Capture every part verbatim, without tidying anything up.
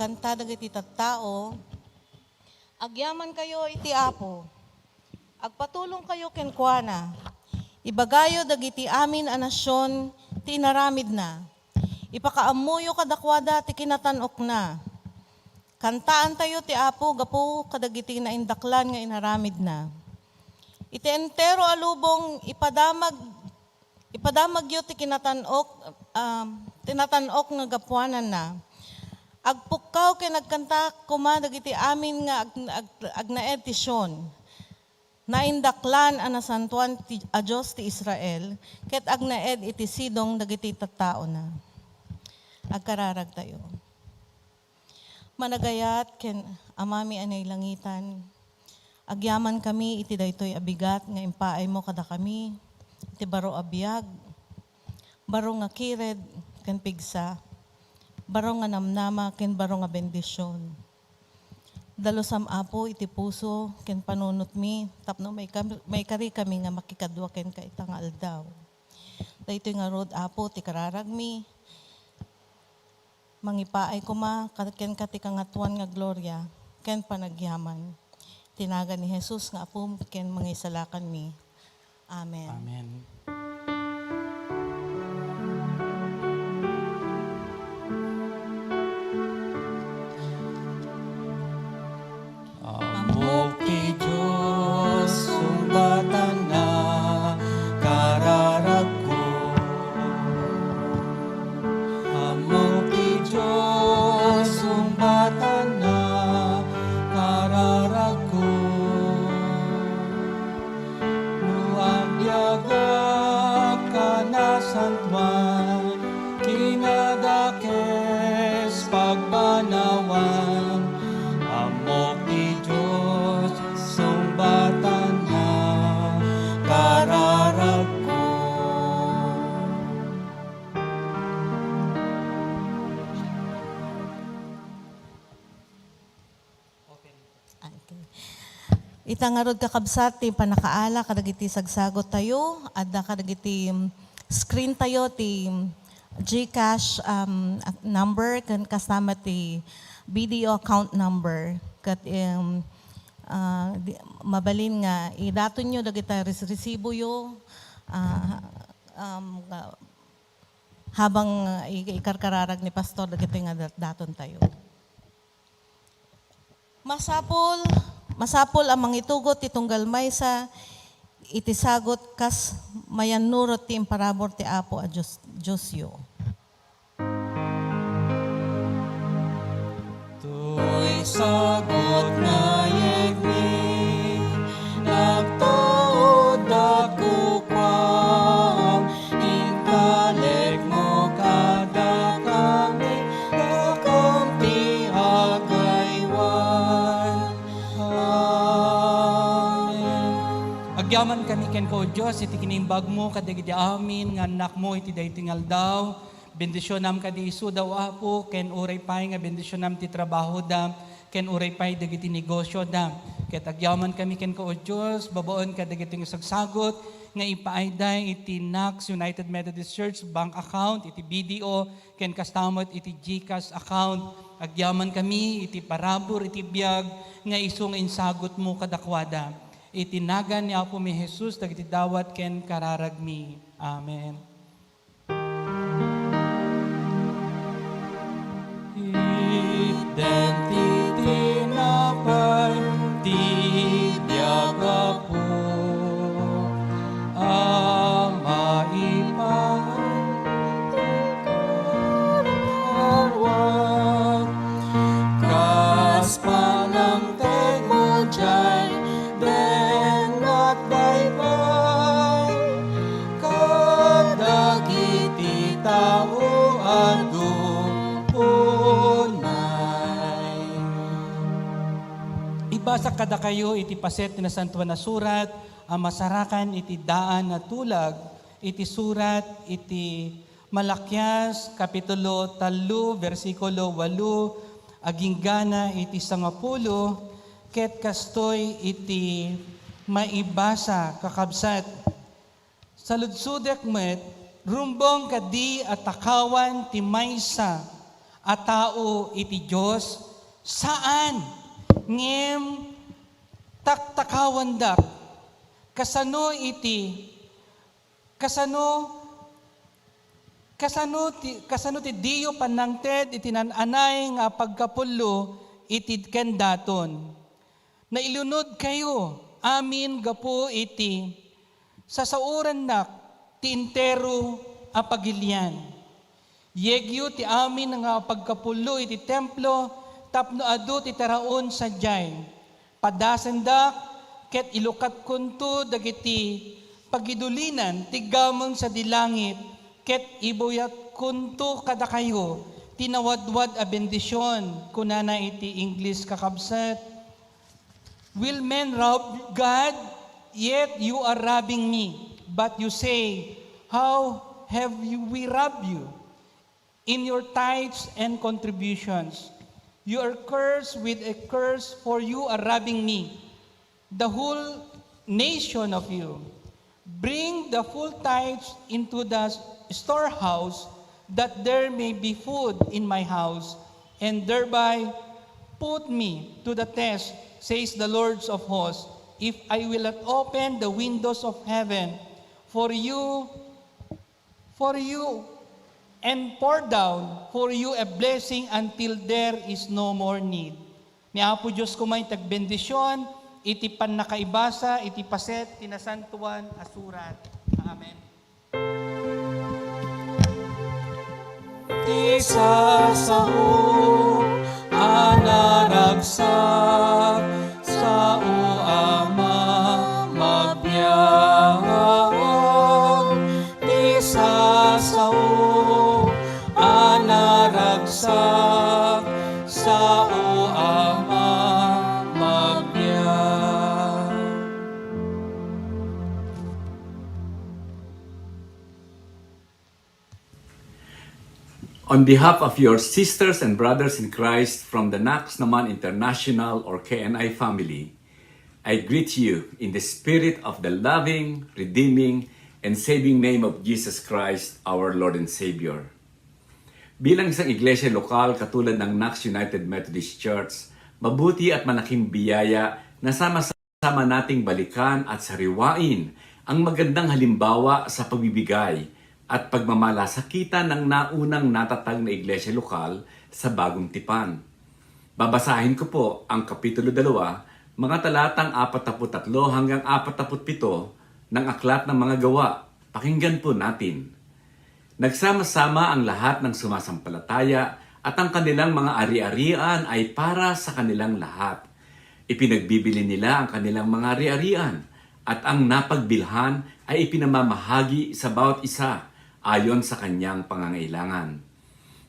kanta dagiti tattao, agyamankayo iti Apo. Agpatulongkayo kenkuana. Ibagayo dagiti amin a nasion ti inaramidna. Ipakaammoyo kadakuada ti kinatan-okna. Kantaantayo ti Apo gapu kadagiti naindaklan nga inaramidna. Iti entero a lubong, ipadamag, ipadamagyo ti kinatan-ok, ah, tinatan-ok nga gapuananna. Agpukkaw ken agkanta koma dagiti amin nga ag-, ag-, agnaed ti Sion. Naindaklan a nasantoan ti, a Dios ti Israel, ket agnaed iti sidong dagiti tattaona. Agkararagtayo. Managayat ken Amami a nailangitan, agyamankami iti daytoy a bigat nga impaaymo kadakami, iti baro a biag, baro nga kired ken pigsa, baro nga namnama ken baro nga bendision. Dalusam, Apo, iti puso ken panunotmi tapno maikam-, maikarikami nga makikadua kenka ita nga aldaw. Daytoy ngarud, Apo, ti kararagmi. Mangipaay koma kad-, kenka ti kangatoan nga gloria ken panagyaman. Ti nagan ni Jesus nga Apom ken Mangisalakanmi. Amen. Amen. Ammok ti Dios, sungbatanna, kararagko. Ammok ti Dios, sungbatanna, kararagko. No agbiagak a nasantoan, kinadakes pagbanawan, ammok ti Dios, sungbatanna, kararagko. Okay. Ita ngarud, kakabsat, ti pannakaala kadagiti sagsagottayo, adda kadagiti, mm, screen tayo ti, mm, GCash, um, ak-, number, ken kasta met ti BDO account number. Ket, em, ah, di, mabalin nga idatonyo dagiti res-, resiboyo, ah, um, nga, habang, ah, i-, ikarkararag ni Pastor dagiti nga dat-, datontayo. Masapul, masapul a mangitugot ti tunggal maysa iti sagut kas mayannurot ti imparabur ti Apo a Dios, Diosyo. Toy sagut nga yegmi, nagtaud a kukuam, intalekmo kadakami, dakam ti agaywan. Amen. Agyamankami kenka, O Dios, iti kinimbagmo kadagiti amin nga annakmo iti daytoy nga aldaw. Bendisionam kadi isuda, O Apo, ken uray pay nga bendisionam ti trabahoda, ken uray pay dagiti negosioda. Ket agyamankami kenka, O Dios, babaen kadagiti nga sagsagut nga ipaayda iti Knox United Methodist Church bank account, iti BDO, ken kasta met iti GCash account. Agyamankami iti parabur iti biag nga isu nga insagutmo kadakuada. Iti nagan ni Apomi Jesus dagiti dawat ken kararagmi. Amen. Itdem ti tinapay ti biag, Apo, a maipaay ti kararuak, kas panangtedmo diay bennat baybay kadagiti tao a adu unay. Ibasak kadakayo iti paset ti Nasantoan a Surat a masarakan iti daan a tulag iti surat iti Malakias, kapitulo tallo, bersikulo walo, aginggana iti sangapulo, ket kastoy iti maibasa, kakabsat. Saludsodek met, rumbeng kadi a takawan ti maysa a tao iti Dios? Saan! Ngem taktakawandak. Kasano iti, kasano, kasano ti, kasano ti diyo panangted iti nan-anay nga pagkapullo iti ken daton? Nailunod kayo amin gapu iti sasaorannak ti entero a pagilian. Yegyo ti amin nga pagkapullo iti templo tapno adu ti taraon sadiay. Padasendak ket ilukatkonto dagiti pagidulinan ti gameng sadi langit ket ibuyatkonto kadakayo ti nawadwad a bendision, kunana iti Ingles, kakabsat. Will men rob God? Yet you are robbing me. But you say, how have you, we robbed you? In your tithes and contributions. You are cursed with a curse, for you are robbing me, the whole nation of you. Bring the full tithes into the storehouse, that there may be food in my house, and thereby put me to the test, says the Lord of hosts, if I will not open the windows of heaven for you, for you, and pour down for you a blessing until there is no more need. Ni Apo Dios koma iti agbendision iti pannakaibasa iti paset ti Nasantoan a Surat. Amen. Ti sasao a naragsak, sao a mamabiag. Ti sasao a naragsak, sao a mamabiag. On behalf of your sisters and brothers in Christ from the Knox Naman International or K N I family, I greet you in the spirit of the loving, redeeming, and saving name of Jesus Christ, our Lord and Savior. Bilang isang iglesia lokal katulad ng Knox United Methodist Church, mabuti at malaking biyaya na sama-sama nating balikan at sariwain ang magandang halimbawa sa pagbibigay at pagmamalasakitan ng naunang natatag na iglesia lokal sa Bagong Tipan. Babasahin ko po ang Kapitulo dalawa, mga talatang apatnaputatlo hanggang apatnaputlito ng Aklat ng Mga Gawa. Pakinggan po natin. Nagsama-sama ang lahat ng sumasampalataya at ang kanilang mga ari-arian ay para sa kanilang lahat. Ipinagbibili nila ang kanilang mga ari-arian at ang napagbilhan ay ipinamamahagi sa bawat isa ayon sa kanyang pangangailangan.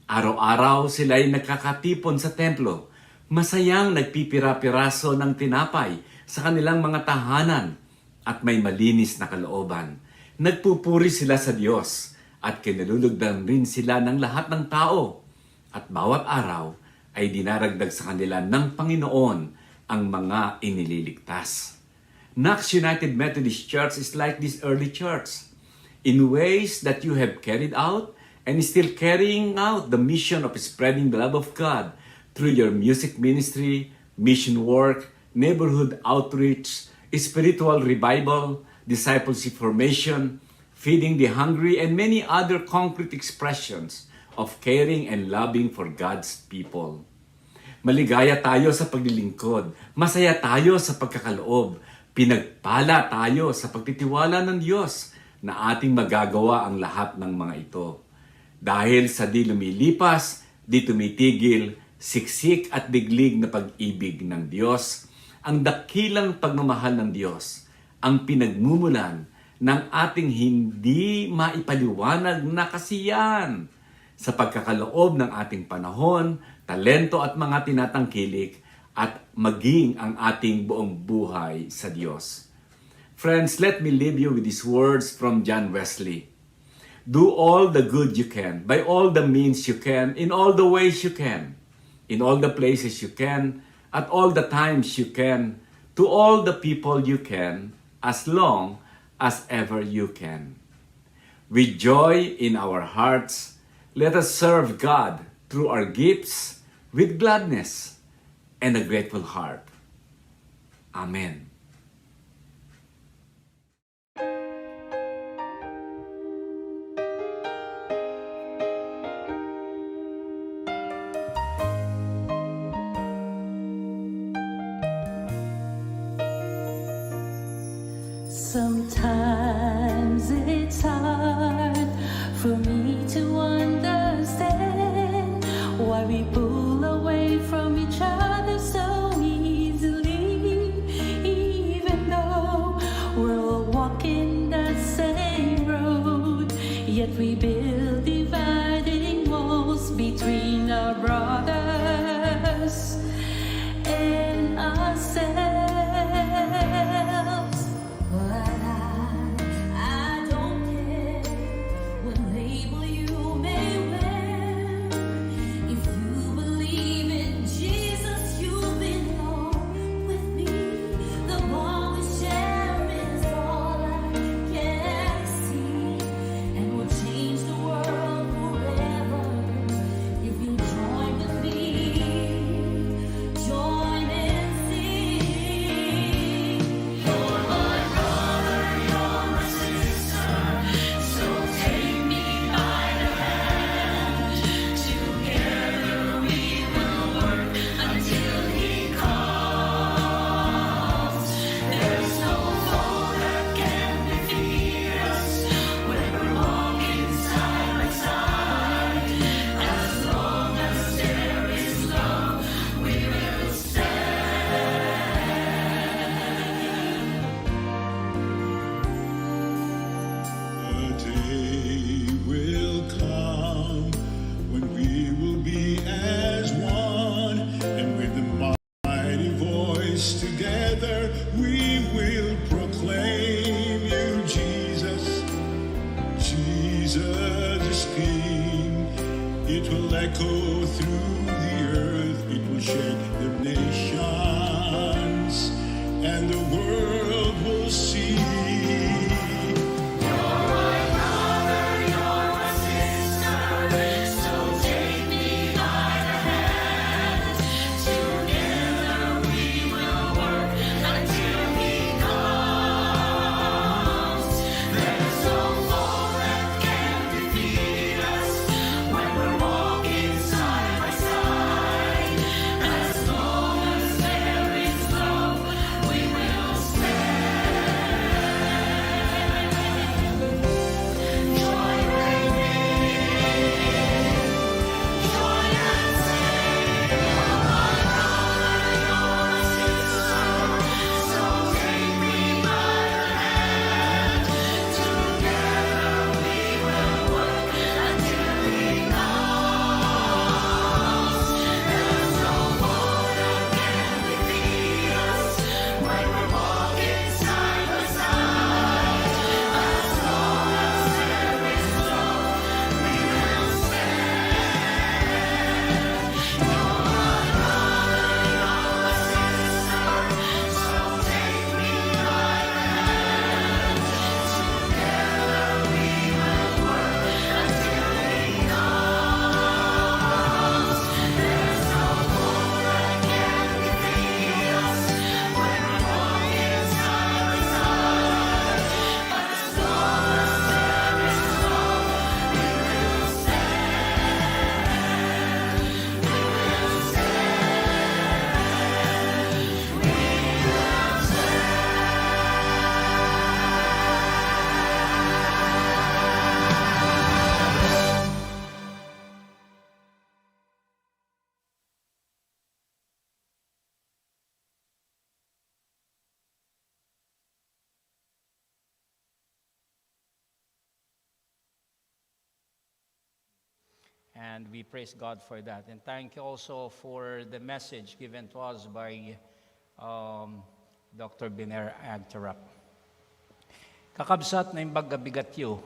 Araw-araw sila'y nagkakatipon sa templo, masayang nagpipira-piraso ng tinapay sa kanilang mga tahanan at may malinis na kalooban. Nagpupuri sila sa Dios at kinalulugdan rin sila ng lahat ng tao. At bawat araw ay dinaragdag sa kanila ng Panginoon ang mga inililigtas. Knox United Methodist Church is like this early church in ways that you have carried out and is still carrying out the mission of spreading the love of God through your music ministry, mission work, neighborhood outreach, spiritual revival, discipleship formation, feeding the hungry, and many other concrete expressions of caring and loving for God's people. Maligaya tayo sa paglilingkod, masaya tayo sa pagkakaloob, pinagpala tayo sa pagtitiwala ng Diyos na ating magagawa ang lahat ng mga ito. Dahil sa di lumilipas, di tumitigil, siksik at diglig na pag-ibig ng Diyos, ang dakilang pagmamahal ng Diyos, ang pinagmumulan ng ating hindi maipaliwanag na kasiyahan sa pagkakaloob ng ating panahon, talento at mga tinatangkilik at maging ang ating buong buhay sa Diyos. Friends, let me leave you with these words from John Wesley. Do all the good you can, by all the means you can, in all the ways you can, in all the places you can, at all the times you can, to all the people you can, as long as ever you can. With joy in our hearts, let us serve God through our gifts with gladness and a grateful heart. Amen. Sometimes it's hard for me to understand why we pull away from each other so easily, even though we're all walking the same road, yet we build dividing walls between our brothers and ourselves. But I, I don't care what label you may wear. If you believe in Jesus, you belong with me. The bond we share is all I can see, and we'll change the world forever if you join with me. Join and sing. You're my brother, you're my sister, so take me by the hand. Together we will work until he comes. There's no foe that can defeat us when we're walking side by side. As long as there is love, we will stand. The day will come when we will be as one, and with the mighty voice together we will proclaim you, Jesus. Jesus is King. It will echo through the earth. It will shake the nations, and the world will see. You're my brother, you're my sister, so take me by the hand. Together we will work until he comes. There's no foe that can defeat us when we're walking side by side. As long as there is love, we will stand. And we praise God for that. And thank you also for the message given to us by, um, Doctor Biner Agtarap. Kakabsat, naimbag a bigatyo.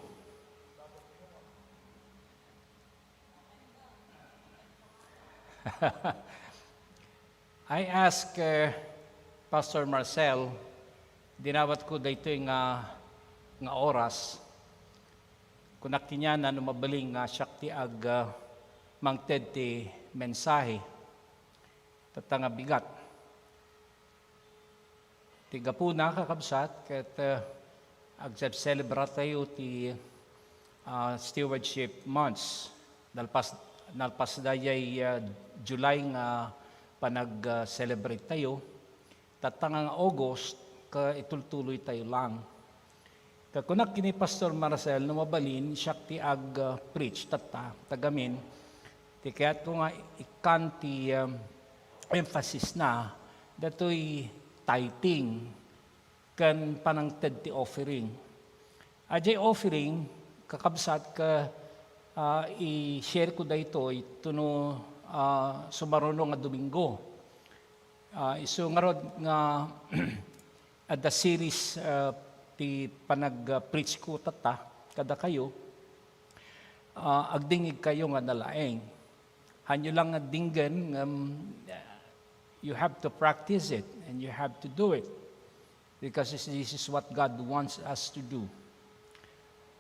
I ask, uh, Pastor Marcel, dinawat ko daytoy nga, nga oras, kunak kaniana no mabalin nga siak ti ag-, uh, mangted ti mensahe. Tatta nga bigat. Ti gapuna, kakabsat, ket, uh, agselebra tayo ti, uh, stewardship months. Nalpas, nalpas dayay, uh, July nga panag-celebrate tayo. Tatta nga August, ka itultuloy tayo lang. Kakunak kini Pastor Marcel, no mabalin, siak ti ag-, uh, preach tatta, tagamin, ti kayat ko nga ikkan ti, um, emphasis na, datoy tithing, ken panangted ti offering. Ajay offering, kakabsat, ka, ah, i-share ko daytoy tuno, ah, sumaruno nga Domingo. Ah, isu ngarud nga adda series, ah, ti panag-, ah, preach ko tatta kadakayo, ah, agdingig kayo nga nalaeng. Hanyo lang nga dinggen, ngem, ah, you have to practice it and you have to do it. Because this, this is what God wants us to do.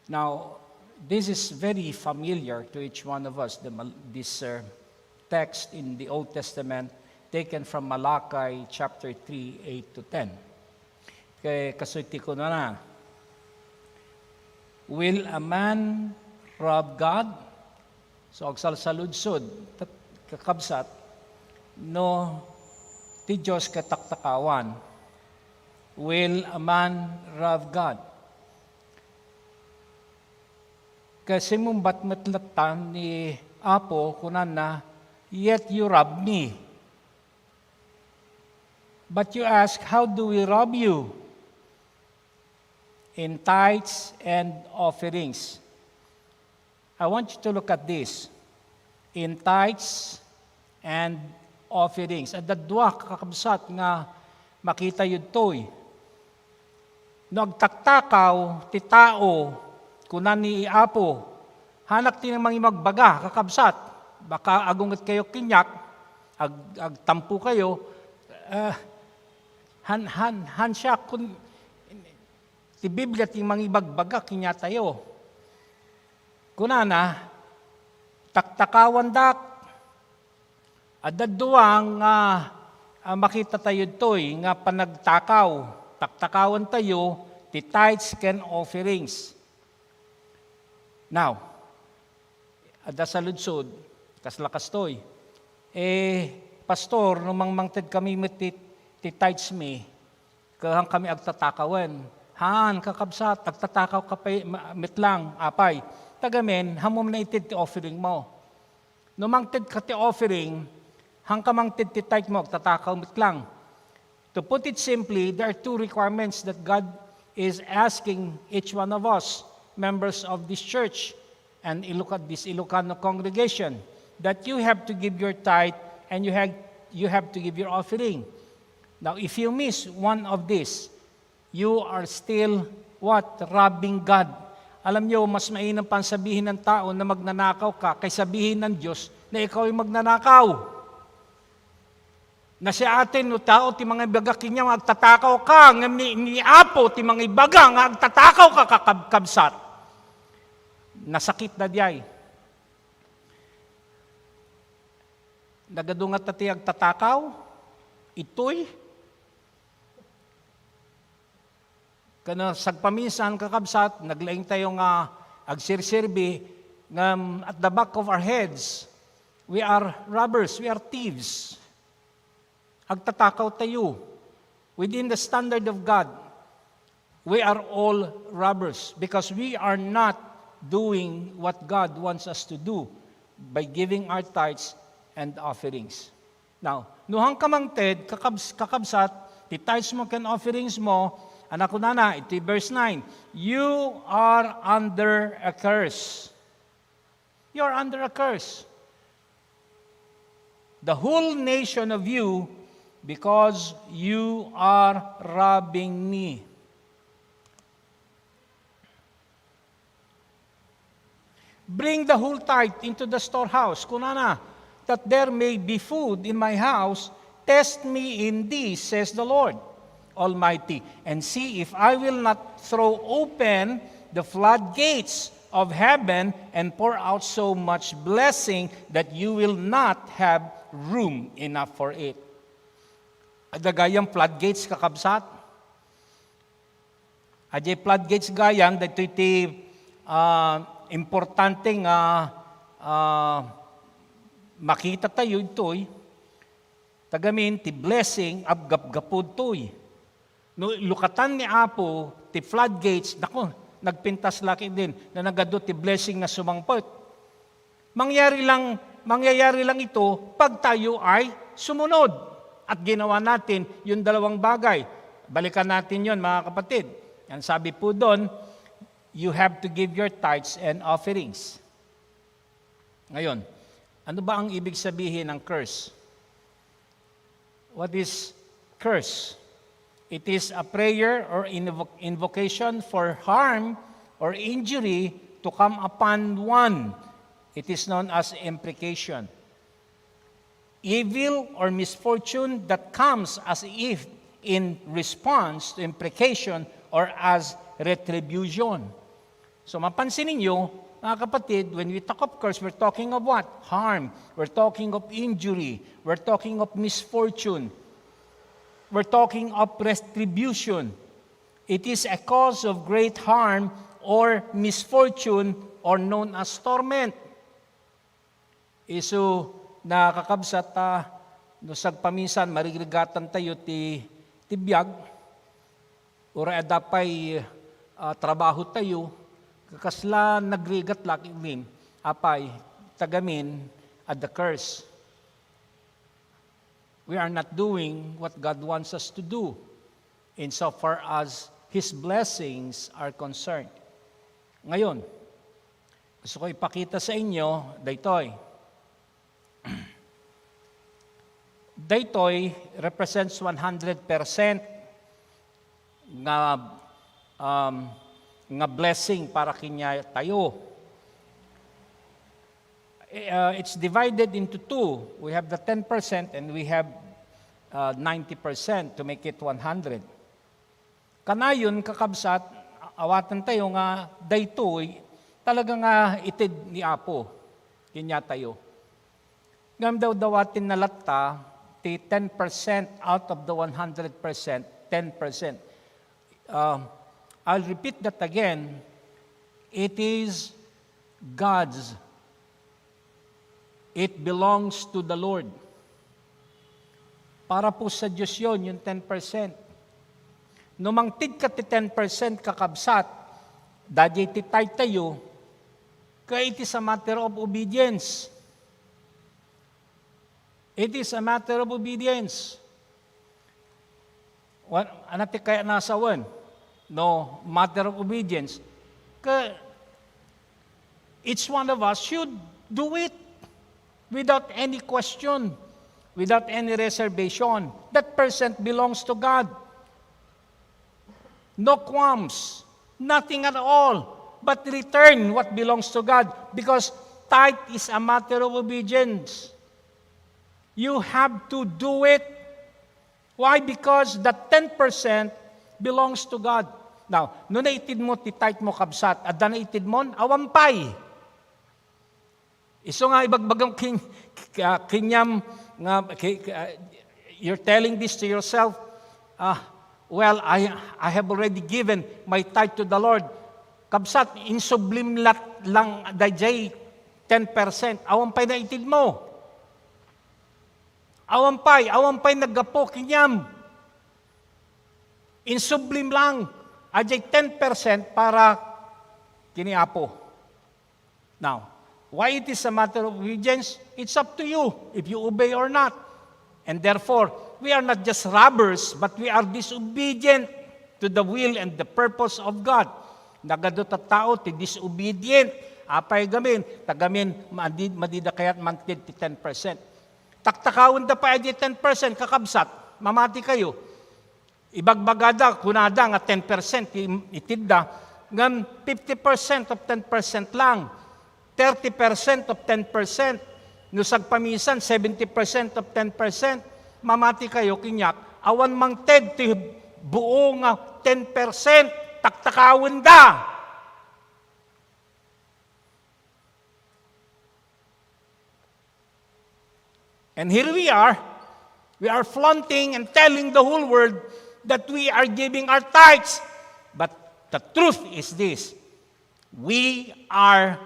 Now, this is very familiar to each one of us, the Mal-, this, uh, text in the Old Testament taken from Malachi chapter three, eight to ten. Kay kastoy ti kunana, "Will a man rob God?" So, agsalsaludsod, tat-, kakabsat, no ti Dios ket taktakawan, "Will a man rob God?" Ket simmungbat met latta ni Apo, kunana, "Yet you rob me." But you ask, "How do we rob you?" In tithes and offerings. I want you to look at this. In tithes and offerings. Adda dua, kakabsat, nga makita yudtoy. No agtaktakaw ti tao, kuna ni Apo, "Hanak ti mangimagbaga, kakabsat. Baka agunget kayo kaniak, ag-, agtampo kayo." Eh, han, han, han siak kun-, ti Biblia ti mangibagbaga kaniatayo. Kunana, taktakawandak. Adda dua nga, ah, makita tayo ditoy nga panagtakaw. Taktakawan tayo ti tithes ken offerings. Now, adda saludsod, kasla kastoy, "Eh, Pastor, no mangmangted kami met ti, ti tithes mi, ket han kami agtatakawen?" Haan, kakabsat, agtatakaw ka pay, ma-, met lang, apay. Tagamin, hammom na ited ti offering mo. No mangted ka ti offering, han ka mangted ti tithe mo, agtatakaw met lang. To put it simply, there are two requirements that God is asking each one of us, members of this church, and Iloca-, this Ilocano congregation, that you have to give your tithe and you have, you have to give your offering. Now, if you miss one of this, you are still what? Robbing God. Alam nyo, mas mainam pang sabihin ng tao na magnanakaw ka kay sabihin ng Diyos na ikaw ay magnanakaw. Nasiaten no tao ti mangibaga kenka nga agtatakaw ka, ngem ni, ni Apo ti mangibaga nga agtatakaw ka, kakab-, kabsat. Nasakit da diay. Nagadu ngata ti agtatakaw, itoy. Ken sagpaminsan, kakabsat, naglaing tayo nga agserserbi, ngem at the back of our heads, we are robbers, we are thieves. Agtatakaw tayo. Within the standard of God, we are all robbers because we are not doing what God wants us to do by giving our tithes and offerings. Now, no han ka mangted, kakabs-, kakabsat, ti tithes mo ken offerings mo, ania kunana, iti verse nine, "You are under a curse." You are under a curse. "The whole nation of you, because you are robbing me." "Bring the whole tithe into the storehouse," kunana, "that there may be food in my house. Test me in this," says the Lord Almighty, "and see if I will not throw open the floodgates of heaven and pour out so much blessing that you will not have room enough for it. Adda gayam floodgates, kakabsat. Adiay floodgates gayam, daytoy ti, ah, importante nga, ah, makita tayo ditoy. Tagamin ti blessing a gapgapud toy. No lukatan ni Apo ti floodgates, nako, nagpintas la ketdin, nanagadu ti blessing nga sumangpet. Mangyari lang, mangyayari lang ito pag tayo ay sumunod at ginawa natin yung dalawang bagay. Balikan natin yon, mga kapatid. Ang sabi po doon, "You have to give your tithes and offerings." Ngayon, ano ba ang ibig sabihin ng curse? What is curse? It is a prayer or invo-, invocation for harm or injury to come upon one. It is known as imprecation. Evil or misfortune that comes as if in response to imprecation or as retribution. So, mapansin ninyo, mga kapatid, when we talk of curse, we're talking of what? Harm. We're talking of injury. We're talking of misfortune. We're talking of retribution. It is a cause of great harm or misfortune or known as torment. Isu, nakakabsat, ah, no sagpaminsan, marigrigatantayo ti, ti biag, uray adda pay, ah, trabahotayo, kasla nagrigat la ket apay, tagamin, adda curse. We are not doing what God wants us to do insofar as His blessings are concerned. Ngayon, gusto ko ipakita sa inyo, daytoy. Daytoy represents one hundred percent nga, um, nga blessing para kaniatayo. Eh, uh, it's divided into two. We have the ten percent and we have, uh, ninety percent to make it one hundred. Kanayon, kakabsat, awatantayo nga daytoy talaga nga ited ni Apo kaniatayo. Ngem dawdawatenna latta ti ten percent out of the one hundred percent, ten percent. Uh, I'll repeat that again. It is God's. It belongs to the Lord. Para po sa Diyos yon, yung ten percent. No mangted ka ti ten percent, kakabsat, daydiay ti tithe tayo, kaya it is a matter of obedience. It is a matter of obedience. What, ano ti kaya nasawen? No, matter of obedience. Ka, each one of us should do it without any question, without any reservation. That percent belongs to God. No qualms, nothing at all, but return what belongs to God, because tithe is a matter of obedience. You have to do it. Why? Because the ten percent belongs to God. Now, no naitid mo ti tithe mo, kabsat, adda naitid mo, awan pay. Isu nga ibagbagam ken, ah, kaniam nga, ki-, ah, you're telling this to yourself, "Ah, well, I, I have already given my tithe to the Lord." Kabsat, insublim lat lang dayjay ten percent. Awan pay naitid mo. Awan pay, awan pay naggapu kaniam. Insublim lang, adjay ten percent para kini Apo. Now, why it is a matter of obedience? It's up to you if you obey or not. And therefore, we are not just robbers, but we are disobedient to the will and the purpose of God. Nagadu ta tao ti disobedient. Apay gamin, tagamin, madi-, madida kayat mangted ti ten percent. Taktakawenda pay di ten percent, kakabsat, mamati kayo. Ibagbagada, kunada nga ten percent ti itidda, ngem fifty percent of ten percent lang, thirty percent of ten percent, no sagpamisan, seventy percent of ten percent, mamati kayo, kaniak, awan mangted ti buo nga ten percent, taktakawenda. And here we are, we are flaunting and telling the whole world that we are giving our tithes. But the truth is this, we are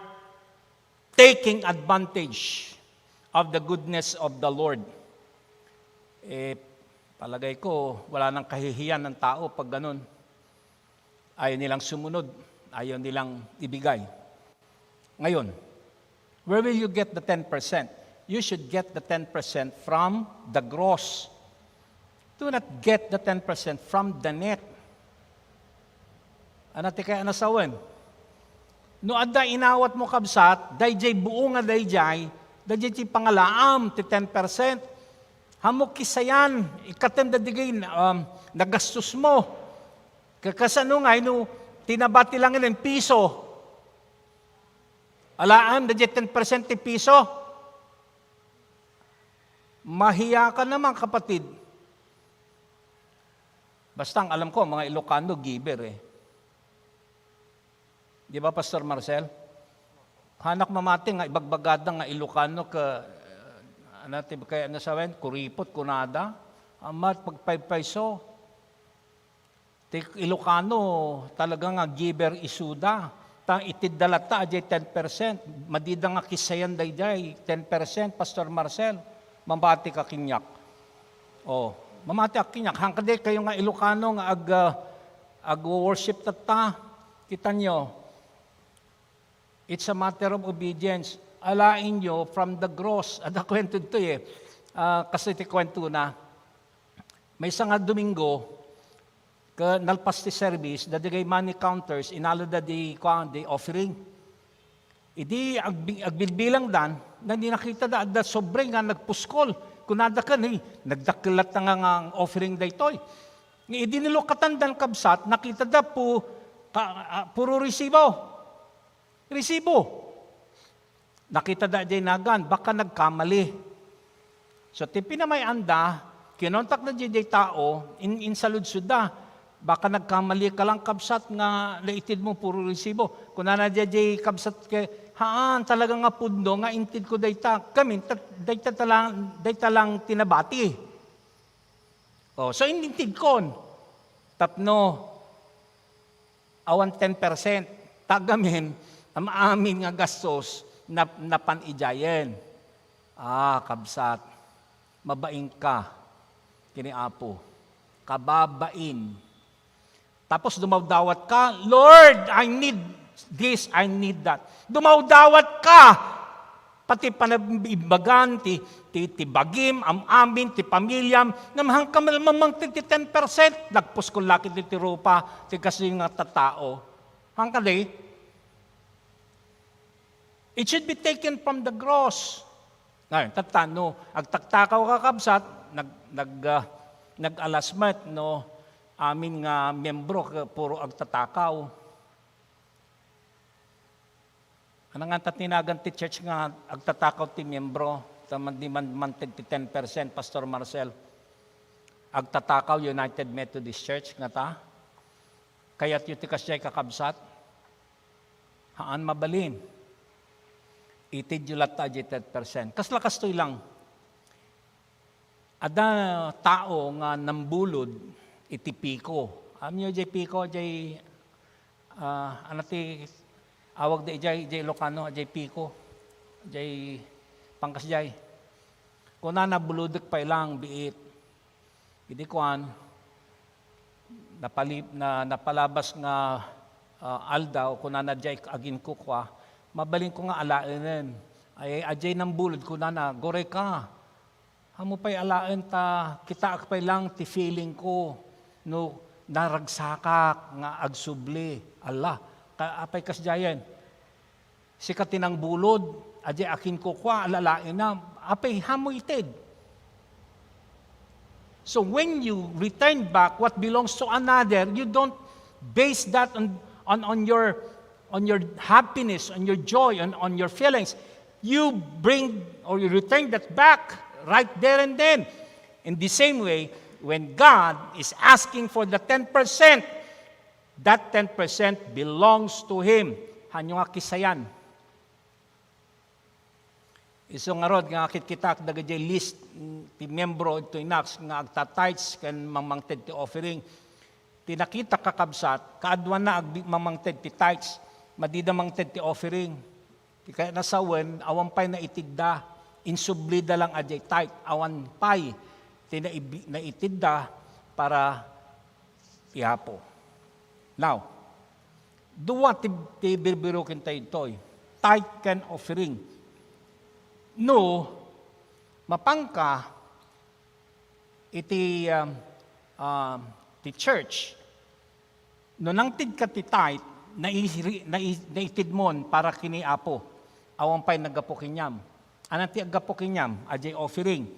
taking advantage of the goodness of the Lord. Eh, palagay ko, wala nang kahihiyan ng tao pag ganun. Ayaw nilang sumunod, ayaw nilang ibigay. Ngayon, where will you get the ten percent? You should get the ten percent from the gross. Do not get the ten percent from the net. Ano ti kaya nasawen? No adda inawat mo, kabsat, dayjay buo nga dayjay, dayjay ti pangalaam ti ten percent. Hammo kisayan, ikkatem da digay, um, nagastos mo. Kakasano nga, no, tinabati lang inin piso. Alaam, dayjay ten percent ti piso. Mahiya ka naman, kapatid. Basta ang alam ko, mga Ilocano, giver eh. Di ba, Pastor Marcel? Hanak mamati nga ibagbagada nga Ilocano ka, eh, ano, ti-, kaya nasawen, kuripot, kunada, amat pagpaypayso. Ti Ilocano, talaga nga giver isuda. Ta itidda latta, ajay ten percent. Madida nga kisayan dayjay, ten percent, Pastor Marcel. Mamati ka kaniak. Oh, mamati ka kaniak. Hangkadi kayo nga Ilocano nga ag, ah, ag-worship tatta. Kita nyo, it's a matter of obedience. Alain nyo from the gross. Adda kuento ditoy eh. Ah, kasi ti kuento na. Maysa nga Domingo, ka nalpas ti service, dadigay money counters, inalada di, kuan, di offering. Idi agbi-, agbilbilangdan, na di nakitada, adda sobre nga nagpuskol. Kunada ken, "Hey, nagdakkel latta nga, nga offering daytoy." Nga idi nilukatandan, kabsat, nakitada pu-, ka-, ah, puro resibo. Resibo. Nakitada jay nagan, baka nagkamali. So, ti pinamay-anda, kinontak na jay, jay tao, in-, insaludsoda. Baka nagkamali ka lang, kabsat, nga naitid mo puro resibo. Kunana jay, jay kabsat ke, "Haan, talaga nga pudno nga intid ko dayta. Kami, ta-, dayta talang, dayta lang tinabati." Oh, so, intid kon. Tapno, awan ten percent. Tagamin, am-, amin nga gastos, nap-, napan idiayen. Ah, kabsat, mabain ka kini Apo. Kababain. Tapos dumawdawat ka, "Lord, I need this, I need that." Dumawdawat ka. Pati panabimbagan ti, ti, ti bagim, am-amin, ti pamilyam, namahang ka mamangted ti ten percent, nagpuskol lakit ti, ti rupa, ti kasi nga tattao. Hangkadi, it should be taken from the gross. Ngayon, tattano, agtaktakaw ka, kabsat, nag, nag, ah, nag-alas met, no, amin nga miyembro, ka-, puro agtatakaw. Ano nga ta tinagan ti church nga agtatakaw ti miyembro, ta man-, di man manteg ti ten percent, Pastor Marcel? Agtatakaw United Methodist Church, nga ta? Kayatyo ti kasdiay, kakabsat? Haan mabalin. Itidyo latta jay ten percent. Kasla kastoy lang. Adda tao nga nambulod iti piko. Amin jay piko, jay, ah, ano ti awag da ijay, jay Ilocano, jay piko, jay pangkasdiay. Kunana, "Bulodek pay lang, biit." Idi kuan, napali-, na, napalabas nga, ah, aldaw, kunana, "Jay aginkukua, mabalin ko nga alaenen." Ay, ajay nambulod, kunana, "Guray ka. Ammo pay alaen ta kitaak pay lang ti feeling ko no naragsakak nga agsubli." Ala, ka-, apay kasdiayen? Sika ti nangbulod, ajay aginkukua, alalaenna. Apay, ammo ited? So when you return back what belongs to another, you don't base that on, on, on your, on your happiness, on your joy, on, on your feelings. You bring or you return that back right there and then. In the same way, when God is asking for the ten percent, that ten percent belongs to Him. Hanyo nga kisayan. Isu ngarud nga kitkitak dagiti list, mm, ti miyembro iti Nax nga agta-tithes ken mamangted ti offering. Ti nakitak, kakabsat, kaaduanna agbi-, mamangted ti tithes, madida mangted ti offering. Ti kayatna sawen, awan pay naitidda, insublida lang a diay tithe, awan pay ti naibi-, naitidda para ti Apo. Now, dua ti, ti birbiruken tayo ditoy, tithe ken offering. No, mapanka iti, um, um, ti church, no nangtedka ti tithe, naisiri-, nai-, naitedmon para ken ni Apo. Awan pay naggapu kaniam. Ania ti aggapu kaniam? Adiay offering.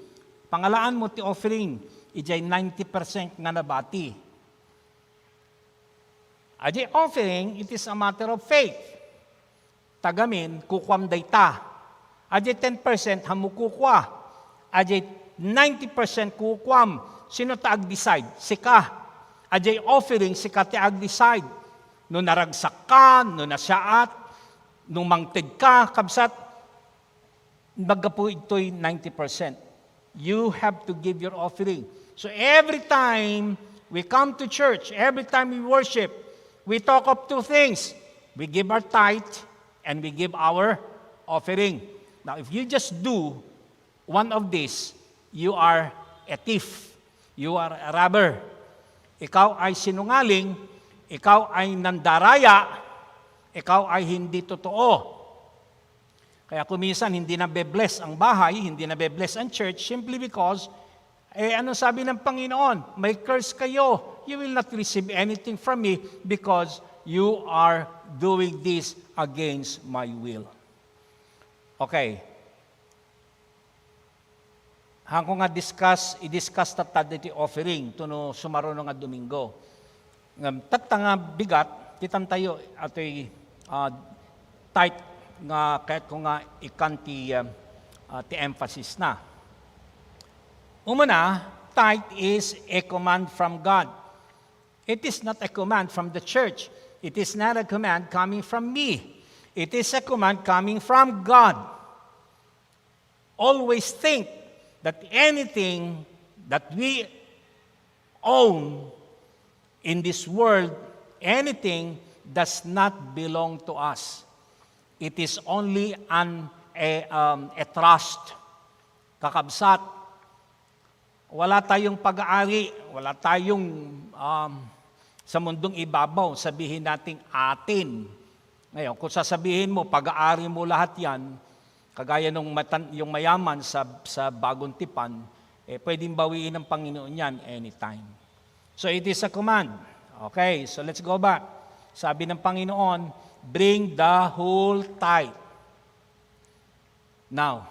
Pangalaanmo ti offering, idiay ninety percent nga nabati. Adiay offering, it is a matter of faith. Tagamin, kukuam dayta. Adiay ten percent, hammo kukua. Adiay ninety percent, kukuam. Sino ta ag-decide? Sika. Adiay offering, sika ti ag-decide. No naragsakka, no nasiaat, no mangtedka, kabsat, naggapu itoy ninety percent. You have to give your offering. So every time we come to church, every time we worship, we talk of two things. We give our tithe and we give our offering. Now, if you just do one of these, you are a thief. You are a robber. Ikaw ay sinungaling, ikaw ay nandaraya, ikaw ay hindi totoo. Kaya kung minsan hindi nabe-bless ang bahay, hindi nabe-bless ang church, simply because, eh, ano sabi ng Panginoon? "May curse kayo. You will not receive anything from me because you are doing this against my will." Okay. Haanko nga discuss, i-discuss tatta diti offering, tuno sumaruno nga Domingo. Ngem tatta nga bigat, kitantayo atoy, ah, tithe nga kayatko nga ikkan ti, ah, ah, ti emphasis na. Umuna, tithe is a command from God. It is not a command from the church. It is not a command coming from me. It is a command coming from God. Always think that anything that we own in this world, anything does not belong to us. It is only an, a, um, a trust. Kakabsat, wala tayong pag-aari, wala tayong, um, sa mundong ibabaw, sabihin nating atin. Ngayon, kung sasabihin mo, pag-aari mo lahat yan, kagaya nung matan-, yung mayaman sa, sa Bagong Tipan, eh, pwedeng bawiin ng Panginoon yan anytime. So, it is a command. Okay, so let's go back. Sabi ng Panginoon, "Bring the whole tithe." Now,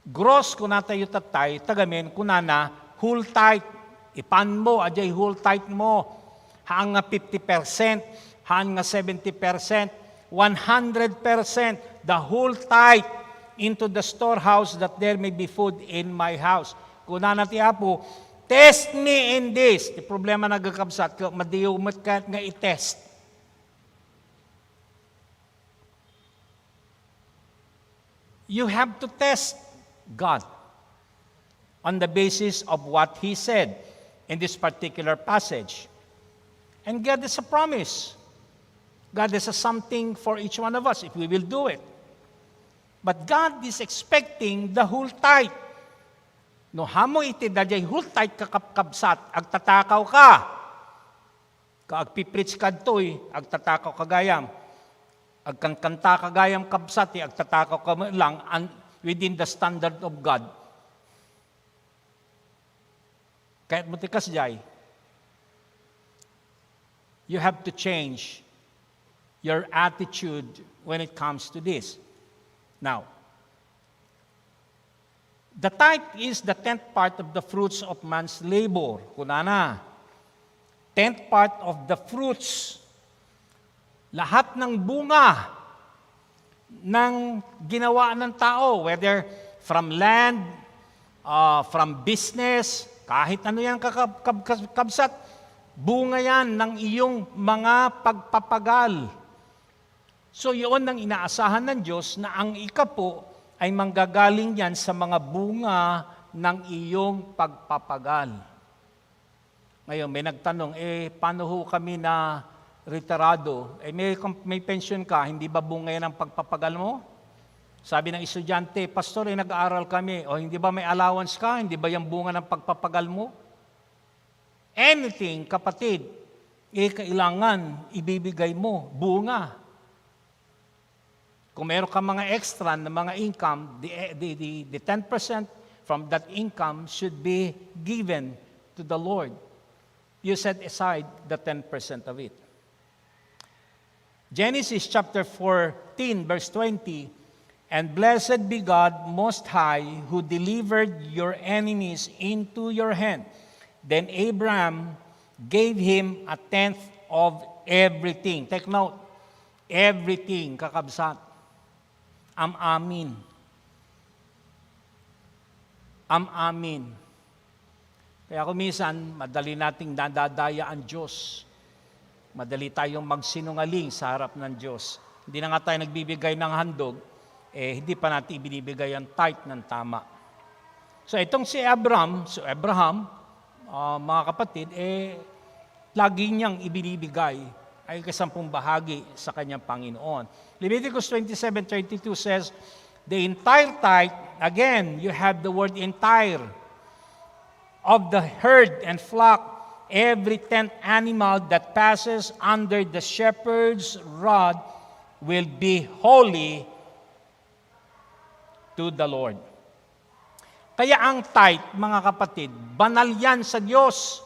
gross kunatayo tattay, tagamin kunana, whole tithe. Ipanmo, adiay whole tithe mo. Haan nga fifty percent, haan nga seventy percent, one hundred percent, the whole tithe into the storehouse that there may be food in my house. Kunana ti Apo, "Test me in this." Ti problema, nagakabsat, madiyo met kayat nga i-test. You have to test God on the basis of what He said in this particular passage. And God has a promise. God has a something for each one of us if we will do it. But God is expecting the whole tithe. No, haan mo iti daydiay whole tithe, kakabkabsat, agtatakaw ka. Ka agpipreach kadtoy, agtatakaw ka gayam. Agkankanta ka gayam, kabsat, ti agtatakaw ka met lang an-, within the standard of God. Kayat mo ti kasdiay, you have to change your attitude when it comes to this. Now, the tithe is the tenth part of the fruits of man's labor. Kunana, tenth part of the fruits, lahat ng bunga ng ginawa ng tao, whether from land, ah, from business, kahit ano yan, kakab-, kab-, kab-, kabsat, bunga yan ng iyong mga pagpapagal. So, yun ang inaasahan ng Diyos, na ang ikapu ay manggagaling yan sa mga bunga ng iyong pagpapagal. Ngayon, may nagtanong, "Eh, paano ho kami na retirado? Eh, may, may pension ka, hindi ba bunga yan ng pagpapagal mo?" Sabi ng estudyante, "Pastor, eh, nag-aaral kami." "O, hindi ba may allowance ka? Hindi ba yan bunga ng pagpapagal mo?" Anything, kapatid, eh, kailangan ibibigay mo, bunga. Kung meron ka mga extra na mga income, the, the, the, the ten percent from that income should be given to the Lord. You set aside the ten percent of it. Genesis chapter fourteen, verse twenty, "And blessed be God Most High, who delivered your enemies into your hand." Then Abraham gave him a tenth of everything. Take note, everything, kakabsat. Am-amin. Am-amin. Kaya kung minsan, madali nating nadadaya ang Diyos. Madali tayong magsinungaling sa harap ng Diyos. Hindi na nga tayo nagbibigay ng handog, eh, hindi pa natin ibinibigay ang tithe ng tama. So, itong si Abraham, so Abraham, ah, mga kapatid, eh, lagi niyang ibinibigay ay kasampung bahagi sa kanyang Panginoon. Leviticus twenty-seven thirty-two says, "The entire tithe," again, you have the word entire, "of the herd and flock, every tenth animal that passes under the shepherd's rod will be holy to the Lord." Kaya ang tithe, mga kapatid, banal yan sa Diyos.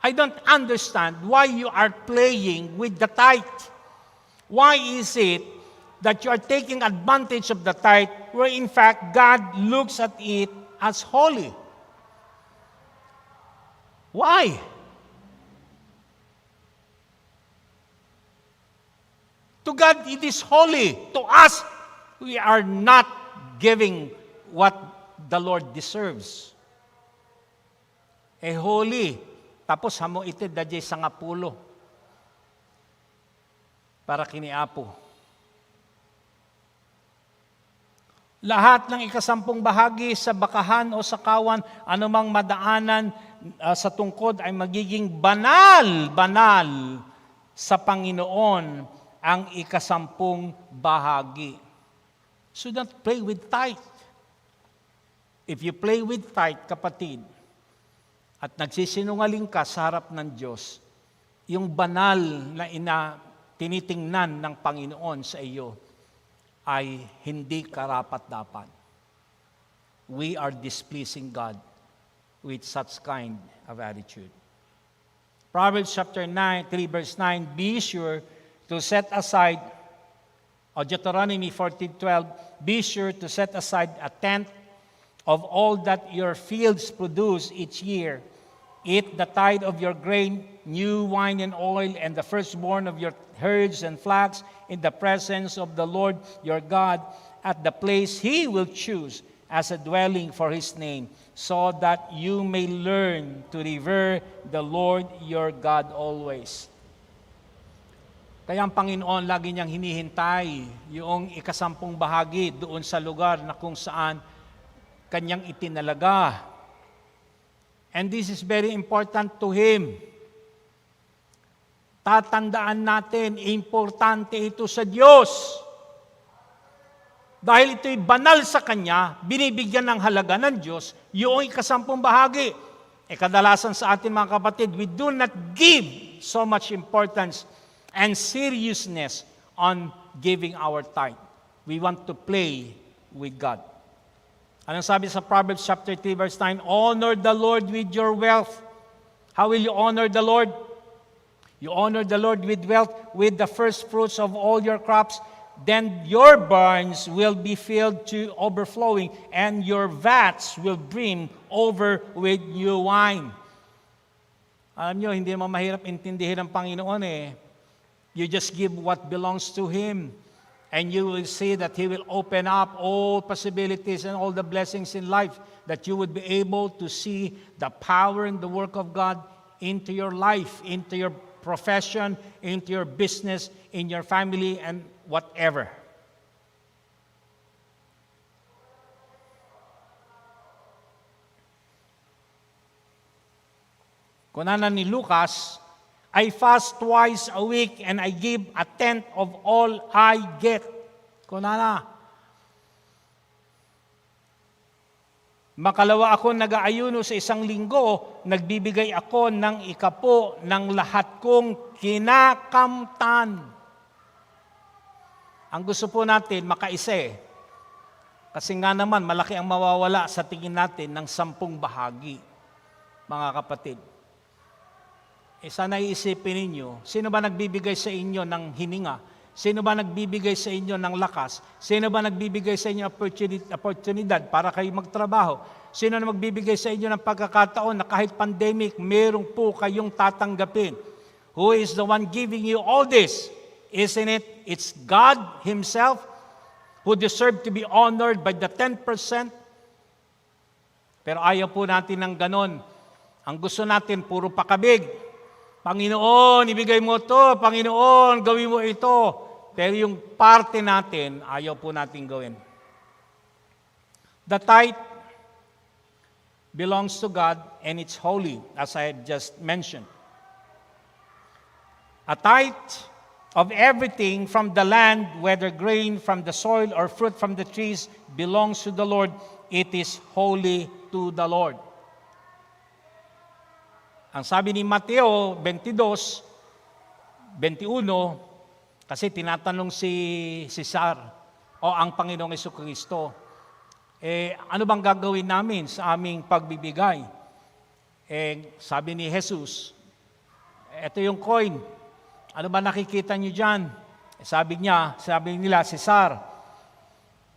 I don't understand why you are playing with the tithe. Why is it that you are taking advantage of the tithe where in fact God looks at it as holy? Why? To God, it is holy. To us, we are not giving what the Lord deserves. Eh, holy. Tapos, hamo iti daydiay sangapulo para kini Apo. Lahat ng ikasampung bahagi sa bakahan o sakawan, anumang madaanan, ah, sa tungkod ay magiging banal, banal sa Panginoon ang ikasampung bahagi. So don't play with tithe. If you play with tithe, kapatid, at nagsisinungaling ka sa harap ng Diyos, yung banal na ina-, tinitingnan ng Panginoon sa iyo ay hindi karapat-dapat. We are displeasing God with such kind of attitude. Proverbs chapter nine, three verse nine, "Be sure to set aside," or Deuteronomy fourteen twelve, "Be sure to set aside a tenth of all that your fields produce each year. Eat the tithe of your grain, new wine and oil, and the firstborn of your herds and flocks in the presence of the Lord your God at the place he will choose as a dwelling for his name, so that you may learn to revere the Lord your God always." Kaya ang Panginoon lagi niyang hinihintay yung ikasampung bahagi doon sa lugar na kung saan kanyang itinalaga. And this is very important to Him. Tatandaan natin, importante ito sa Diyos. Dahil ito'y banal sa Kanya, binibigyan ng halaga ng Diyos yung ikasampung bahagi. E kadalasan sa atin, mga kapatid, we do not give so much importance and seriousness on giving our tithe. We want to play with God. Anong sabi sa Proverbs chapter three, verse nine? "Honor the Lord with your wealth." How will you honor the Lord? You honor the Lord with wealth, with the first fruits of all your crops. Then your barns will be filled to overflowing, and your vats will brim over with new wine. Alam nyo, hindi naman mahirap intindihin ang Panginoon eh. You just give what belongs to Him, and you will see that He will open up all possibilities and all the blessings in life, that you would be able to see the power and the work of God into your life, into your profession, into your business, in your family, and whatever. Kunana ni Lucas, "I fast twice a week and I give a tenth of all I get." Kunana, "Makalawa akon nagaayuno sa isang linggo, nagbibigay ako ng ikapo ng lahat kong kinakamtan." Ang gusto po natin, makaisa eh. Kasi nga naman, malaki ang mawawala sa tingin natin ng sampung bahagi, mga kapatid. Eh, sana iisipin ninyo, sino ba nagbibigay sa inyo ng hininga? Sino ba nagbibigay sa inyo ng lakas? Sino ba nagbibigay sa inyo opportuni-, oportunidad para kayo magtrabaho? Sino na magbibigay sa inyo ng pagkakataon na kahit pandemic, meron po kayong tatanggapin? Who is the one giving you all this? Isn't it? It's God Himself who deserved to be honored by the ten percent. Pero ayaw po natin ng ganon. Ang gusto natin, puro pakabig. "Panginoon, ibigay mo to. Panginoon, gawin mo ito." Pero yung parte natin, ayaw po natin gawin. The tithe belongs to God and it's holy, as I have just mentioned. A tithe of everything from the land, whether grain from the soil or fruit from the trees, belongs to the Lord. It is holy to the Lord. Ang sabi ni Mateo twenty-two, twenty-one, kasi tinatanong si Cesar o ang Panginoong Jesucristo, "Eh, ano bang gagawin namin sa aming pagbibigay?" Eh, sabi ni Jesus, "Eto yung coin. Ano ba nakikita niyo diyan?" Eh, sabi niya, sabi nila, "Cesar."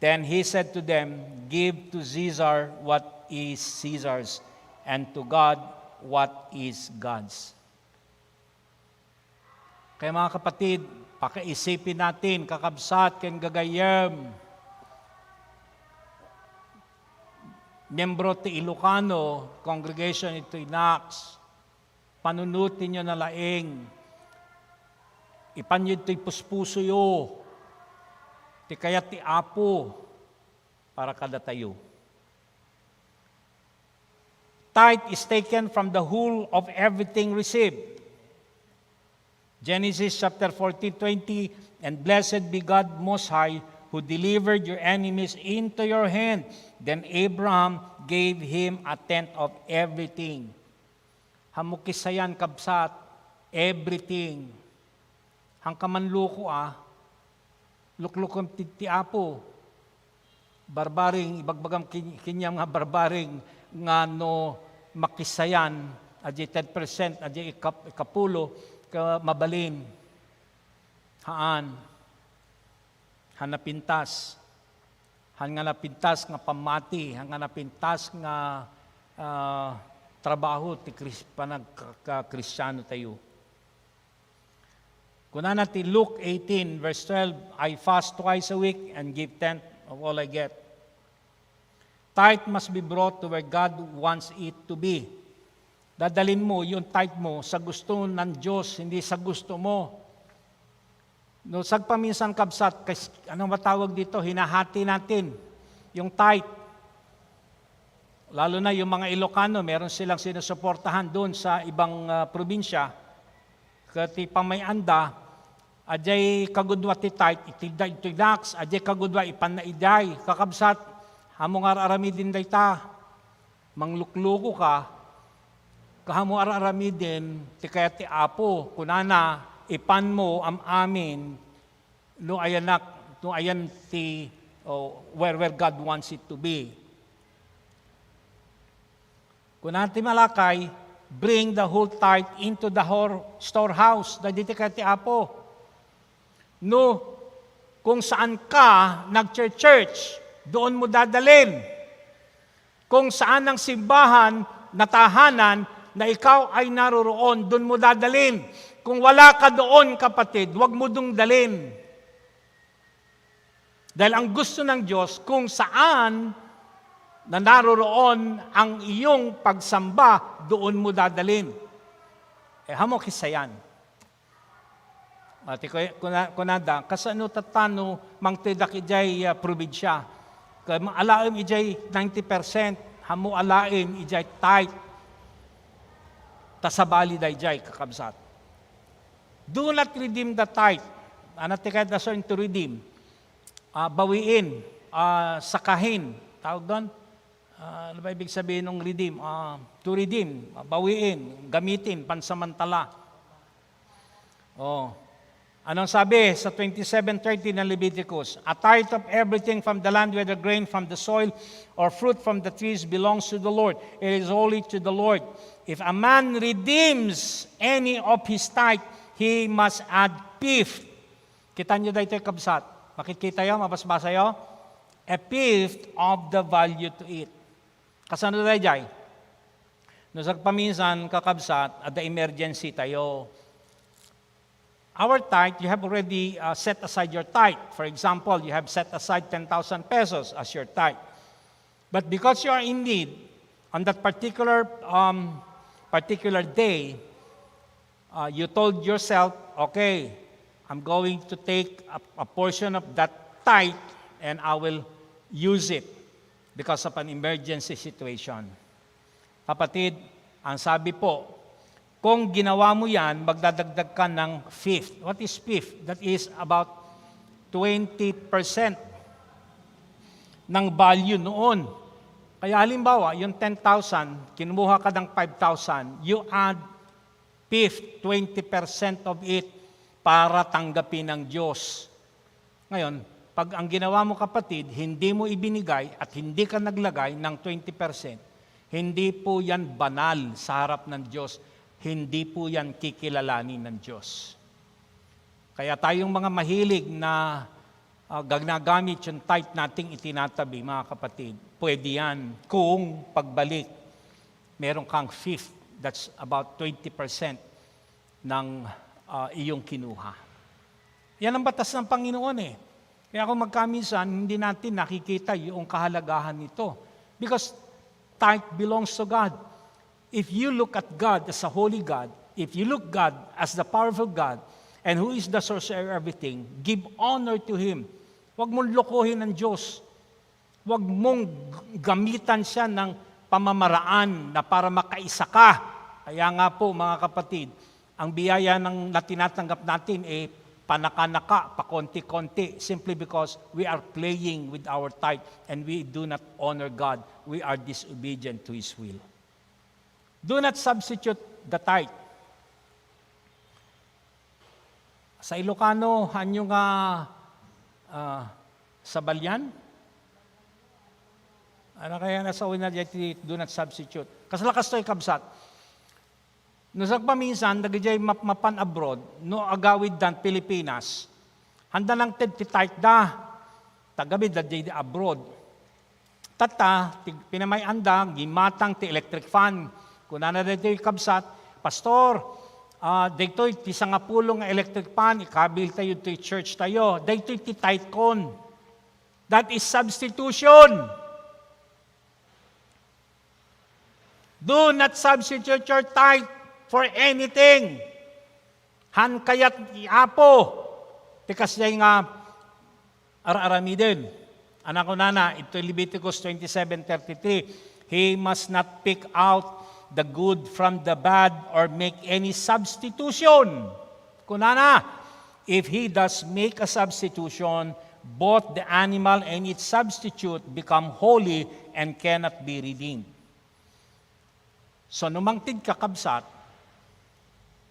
Then he said to them, "Give to Caesar what is Caesar's, and to God what is God's." Kaya, mga kapatid, pakaisipin natin, kakabsat, ken gagayyem, miyembro ti Ilocano congregation itoy Knox, panunotenyo na laeng, ipanyo ditoy puspusoyo ti kayat ti Apo para kadatayo. Tithe is taken from the whole of everything received. Genesis chapter fourteen twenty, "And blessed be God Most High, who delivered your enemies into your hand." Then Abraham gave him a tenth of everything. Hammo kisayan, kabsat, everything. Hangka manluko, ah. Luklukom ti, ti Apo. Barbaring, ibagbagam kin-, kaniam nga barbaring nga no makisayan, adiay ten percent, adiay ikap-, ikapulo, ka mabalin. Haan. Han napintas. Han nga napintas nga pammati, han nga napintas nga, ah, trabaho ti Kris-, panagka-, ka-, Kristiano tayo. Kunana ti Luke eighteen, verse twelve, "I fast twice a week and give tenth of all I get." Tithe must be brought to where God wants it to be. Dadalin mo yung tithe mo sa gusto ng Diyos, hindi sa gusto mo. No, sagpaminsan, kabsat, kas-, ano matawag dito? Hinahati natin yung tithe. Lalo na yung mga Ilocano, meron silang sinusuportahan doon sa ibang, ah, probinsya. Ket ti pamay-anda, adiay kagudua ti tithe, iti da-, iti Knox, adiay kagudua, ipanna idiay. Kakabsat, ammo nga ar-aramiden dayta. Manglukluko ka, kaammo ar-aramiden ti kayat ti Apo. Kunana, ipanmo am-amin no ayanak, no ayan ti, oh, where, where God wants it to be. Kuna ti Malakay, "Bring the whole tithe into the hor-, storehouse." Dagiti kayat ti Apo. No, kung saan ka nag-church, doon mo dadalin. Kung saan ang simbahan, natahanan, na ikaw ay naroroon, doon mo dadalin. Kung wala ka doon, kapatid, wag mo dong dalin. Dahil ang gusto ng Diyos, kung saan na naroroon ang iyong pagsamba, doon mo dadalin. Eh, hamo kisayan. Ati ko, kuna-, kunada, kasano tatano mangtedak idiay, ah, probinsya? Ka-, alaem idiay ninety percent, hamo alaem idiay tithe. Ta sabali dayjay, kakabsat. Do not redeem the tithe. Ano ti kayat da so into redeem? Ah, bawiin, ah, sakahin. Tawag doon? Ah, ano ba ibig sabihin ng redeem? Ah, to redeem, ah, bawiin, gamitin, pansamantala. Oh. Anong sabi sa twenty-seven thirty ng Leviticus? "A tithe of everything from the land, whether grain from the soil or fruit from the trees, belongs to the Lord. It is holy to the Lord. If a man redeems any of his tithe, he must add fifth." Kita niyo daytoy, kabsat? Makikita yo, mabasbasa yo? A fifth of the value to it. Kasano dayjay? No, sagpaminsan, kakabsat, adda emergency tayo. Our tithe, you have already, uh, set aside your tithe. For example, you have set aside ten thousand pesos as your tithe. But because you are in need, on that particular, um, particular day, uh, you told yourself, "Okay, I'm going to take a, a portion of that tithe and I will use it because of an emergency situation." Kapatid, ang sabi po, kung ginawa mo yan, magdadagdag ka ng fifth. What is fifth? That is about twenty percent ng value noon. Kaya halimbawa, yung ten thousand, kinuha ka ng five thousand, you add fifth, twenty percent of it para tanggapin ng Diyos. Ngayon, pag ang ginawa mo, kapatid, hindi mo ibinigay at hindi ka naglagay ng twenty percent, hindi po yan banal sa harap ng Diyos. Hindi po yan kikilalanin ng Diyos. Kaya tayong mga mahilig na, ah, gagnagamit yung tithe nating itinatabi, mga kapatid, pwede yan kung pagbalik, meron kang fifth, that's about twenty percent ng, ah, iyong kinuha. Yan ang batas ng Panginoon eh. Kaya kung magkaminsan, hindi natin nakikita yung kahalagahan nito. Because tithe belongs to God. If you look at God as a holy God, if you look God as the powerful God, and who is the source of everything, give honor to Him. Huwag mong lokohin ang Diyos. Huwag mong gamitan siya ng pamamaraan na para makaisa ka. Kaya nga po, mga kapatid, ang biyaya ng, na tinatanggap natin, eh, panakanaka, pakonti-konti, simply because we are playing with our tithe and we do not honor God. We are disobedient to His will. Do not substitute the tithe. Sa Ilocano, hanyo nga, ah, sabalian? Ano kaya na sa una diay ti do not substitute? Kasla kastoy, kabsat. No, sagpaminsan, dagidiay map-, mapan abroad, no agawiddan Pilipinas, handa nangted ti tithe da. Tagabid da diay abroad. Tatta, ti pinamay-anda, gimmatang ti electric fan. Kunana daytoy kabsat, "Pastor, ah, daytoy ti sangapulo nga electric fan, ikabil tayo ti church tayo. Daytoy ti tithe kon." That is substitution. Do not substitute your tithe for anything. Han kayat ni Apo ti kasdiay nga ar-aramiden. Ania kunana, iti Leviticus twenty-seven thirty-three, "He must not pick out the good from the bad or make any substitution." Kunana, "If he does make a substitution, both the animal and its substitute become holy and cannot be redeemed." So, no mangted ka, kabsat,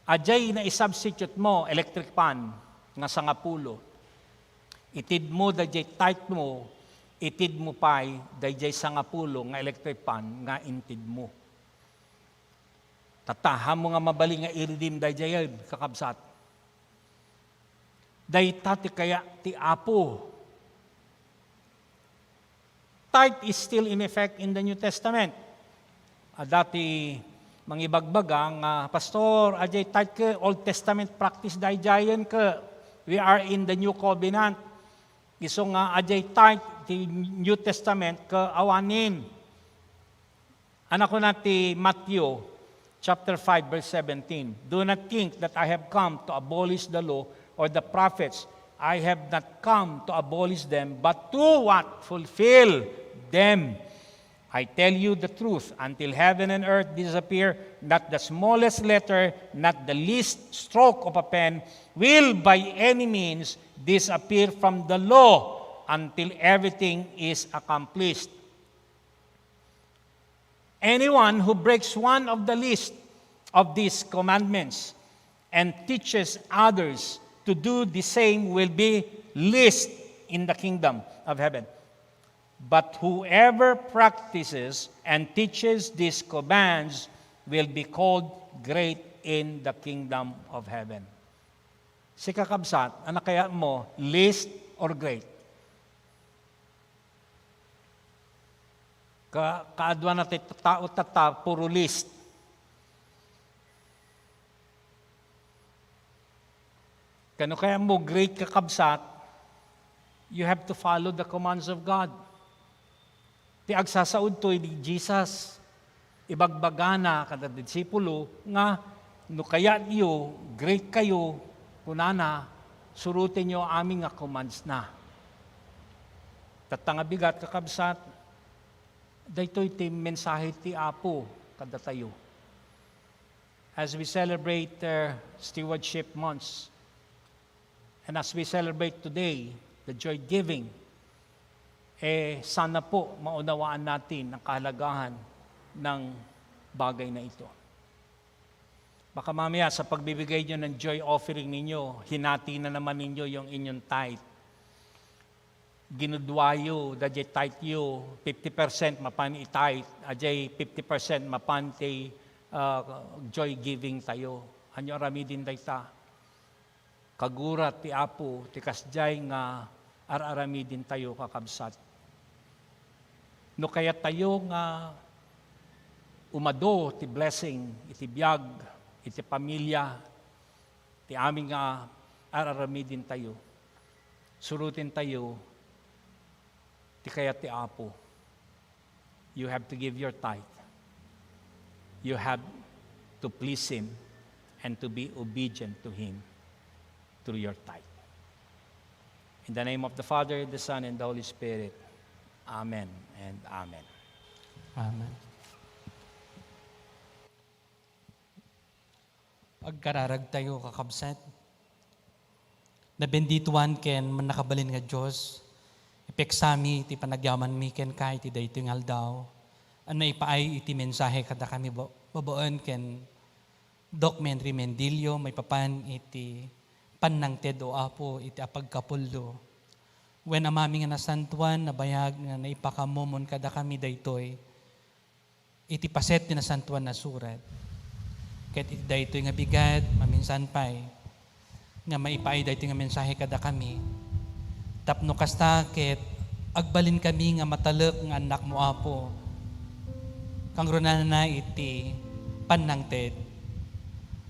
adiay naisubstitute mo, electric fan nga sangapulo. Ited mo daydiay tithe mo, ited mo pay daydiay sangapulo nga electric fan nga inted mo. Tatta, han mo nga mabalin nga i-redeem daydiay, kakabsat. Dayta ti kaya ti Apo. Tithe is still in effect in the New Testament. Adda ti mangibagbaga nga, "Pastor, adiay tithe ke, Old Testament practice daydiayen ke. We are in the New Covenant." Isu nga adiay tithe ti New Testament ke awanen. Ania kuna ti Matthew chapter five, verse seventeen, "Do not think that I have come to abolish the law or the prophets. I have not come to abolish them, but to what? Fulfill them." I tell you the truth, until heaven and earth disappear, not the smallest letter, not the least stroke of a pen will by any means disappear from the law until everything is accomplished. Anyone who breaks one of the least of these commandments and teaches others to do the same will be least in the kingdom of heaven. But whoever practices and teaches these commands will be called great in the kingdom of heaven. Si kakabsat, ano kaya mo, least or great? Ka-, kaaduan na ti tao tatta, puro least. Kano kaya mo great, kakabsat? You have to follow the commands of God. Ti agsasaudtoy ni Jesus, ibagbagana kada disipulo nga, "No kayatyo, great kayo," kunana, "surotenyo amin nga commands na." Tatta nga bigat, kakabsat, daytoy ti mensahe ti Apo kadatayo. As we celebrate, uh, Stewardship Months, and as we celebrate today, the joy giving, eh, sana po maunawaan natin ang kahalagahan ng bagay na ito. Baka mamaya sa pagbibigay nyo ng joy offering ninyo, hinati na naman ninyo yung inyong tithe. Ginudwayo, dayjay tithe yo, fifty percent mapan i-tithe, ajay fifty percent mapan ti, ah, joy giving tayo. Ania aramiden dayta? Kagurat ti Apo ti kasdiay nga ar-aramiden tayo, kakabsat. No kayat tayo nga umado ti blessing iti biag, iti pamilya, ti amin nga ar-aramiden tayo, suroten tayo ti kayat ti Apo. You have to give your tithe. You have to please Him and to be obedient to Him through your tithe. In the name of the Father, the Son, and the Holy Spirit. Amen and amen. Amen. Agkararag tayo, kakabsat. Nabendituan ken mannakabalin nga Dios, ipeksami ti panagyamanmi kenka iti daytoy nga aldaw, a naipaay iti mensahe kadakami ba-, babaen ken Doc Henry Mendilio maipapan iti pannangted, O Apo, iti apagkapullo. Wen Amami nga nasantuan, nabayag nga naipakaamumon kadakami daytoy iti paset ti Nasantuan a Surat. Ket iti daytoy nga bigat, maminsan pay, nga maipaay daytoy nga mensahe kadakami. Tapno kasta ket agbalinkami nga matalek nga annakmo, Apo. Kangrunana iti pannangted.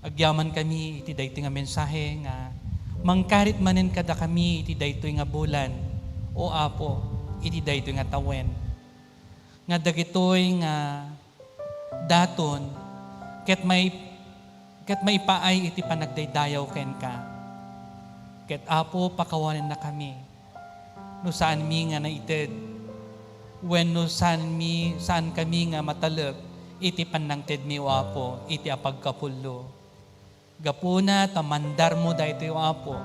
Agyamankami iti daytoy nga mensahe nga mangkarit manen kadakami iti daytoy nga bulan, O Apo, iti daytoy nga tawen. Nga dagitoy nga daton ket mai-, ket maipaay iti panagdaydayaw kenka. Ket, Apo, pakawanennakami no saanmi nga naited, wenno saanmi, saankami nga matalek iti pannangtedmi, O Apo, iti apagkapullo. Gapuna ta mandarmo daytoy, O Apo,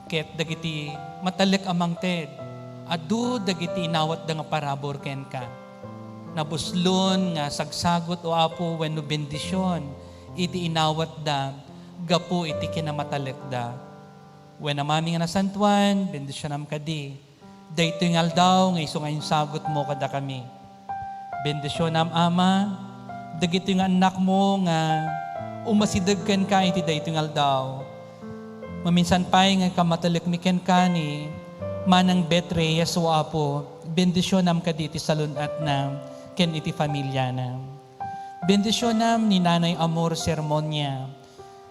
ket dagiti matalek a mangted, adu dagiti inawatda nga parabur kenka. Nabuslon nga sagsagut, O Apo, wenno bendision iti inawatda gapu iti kinamatalekda. Wen Amami nga nasantuan, bendisionam kadi daytoy nga aldaw nga isu nga insagutmo kadakami. Bendisionam, Ama, dagitoy nga annakmo nga umasideg kenka iti daytoy nga aldaw. Maminsan pay nga kamatalekmi kenka ni Manang Beth Reyes, O Apo, bendisionam kadi ti salun-atna ken iti familiana. Bendisionam ni Nanay Amor Sermonia.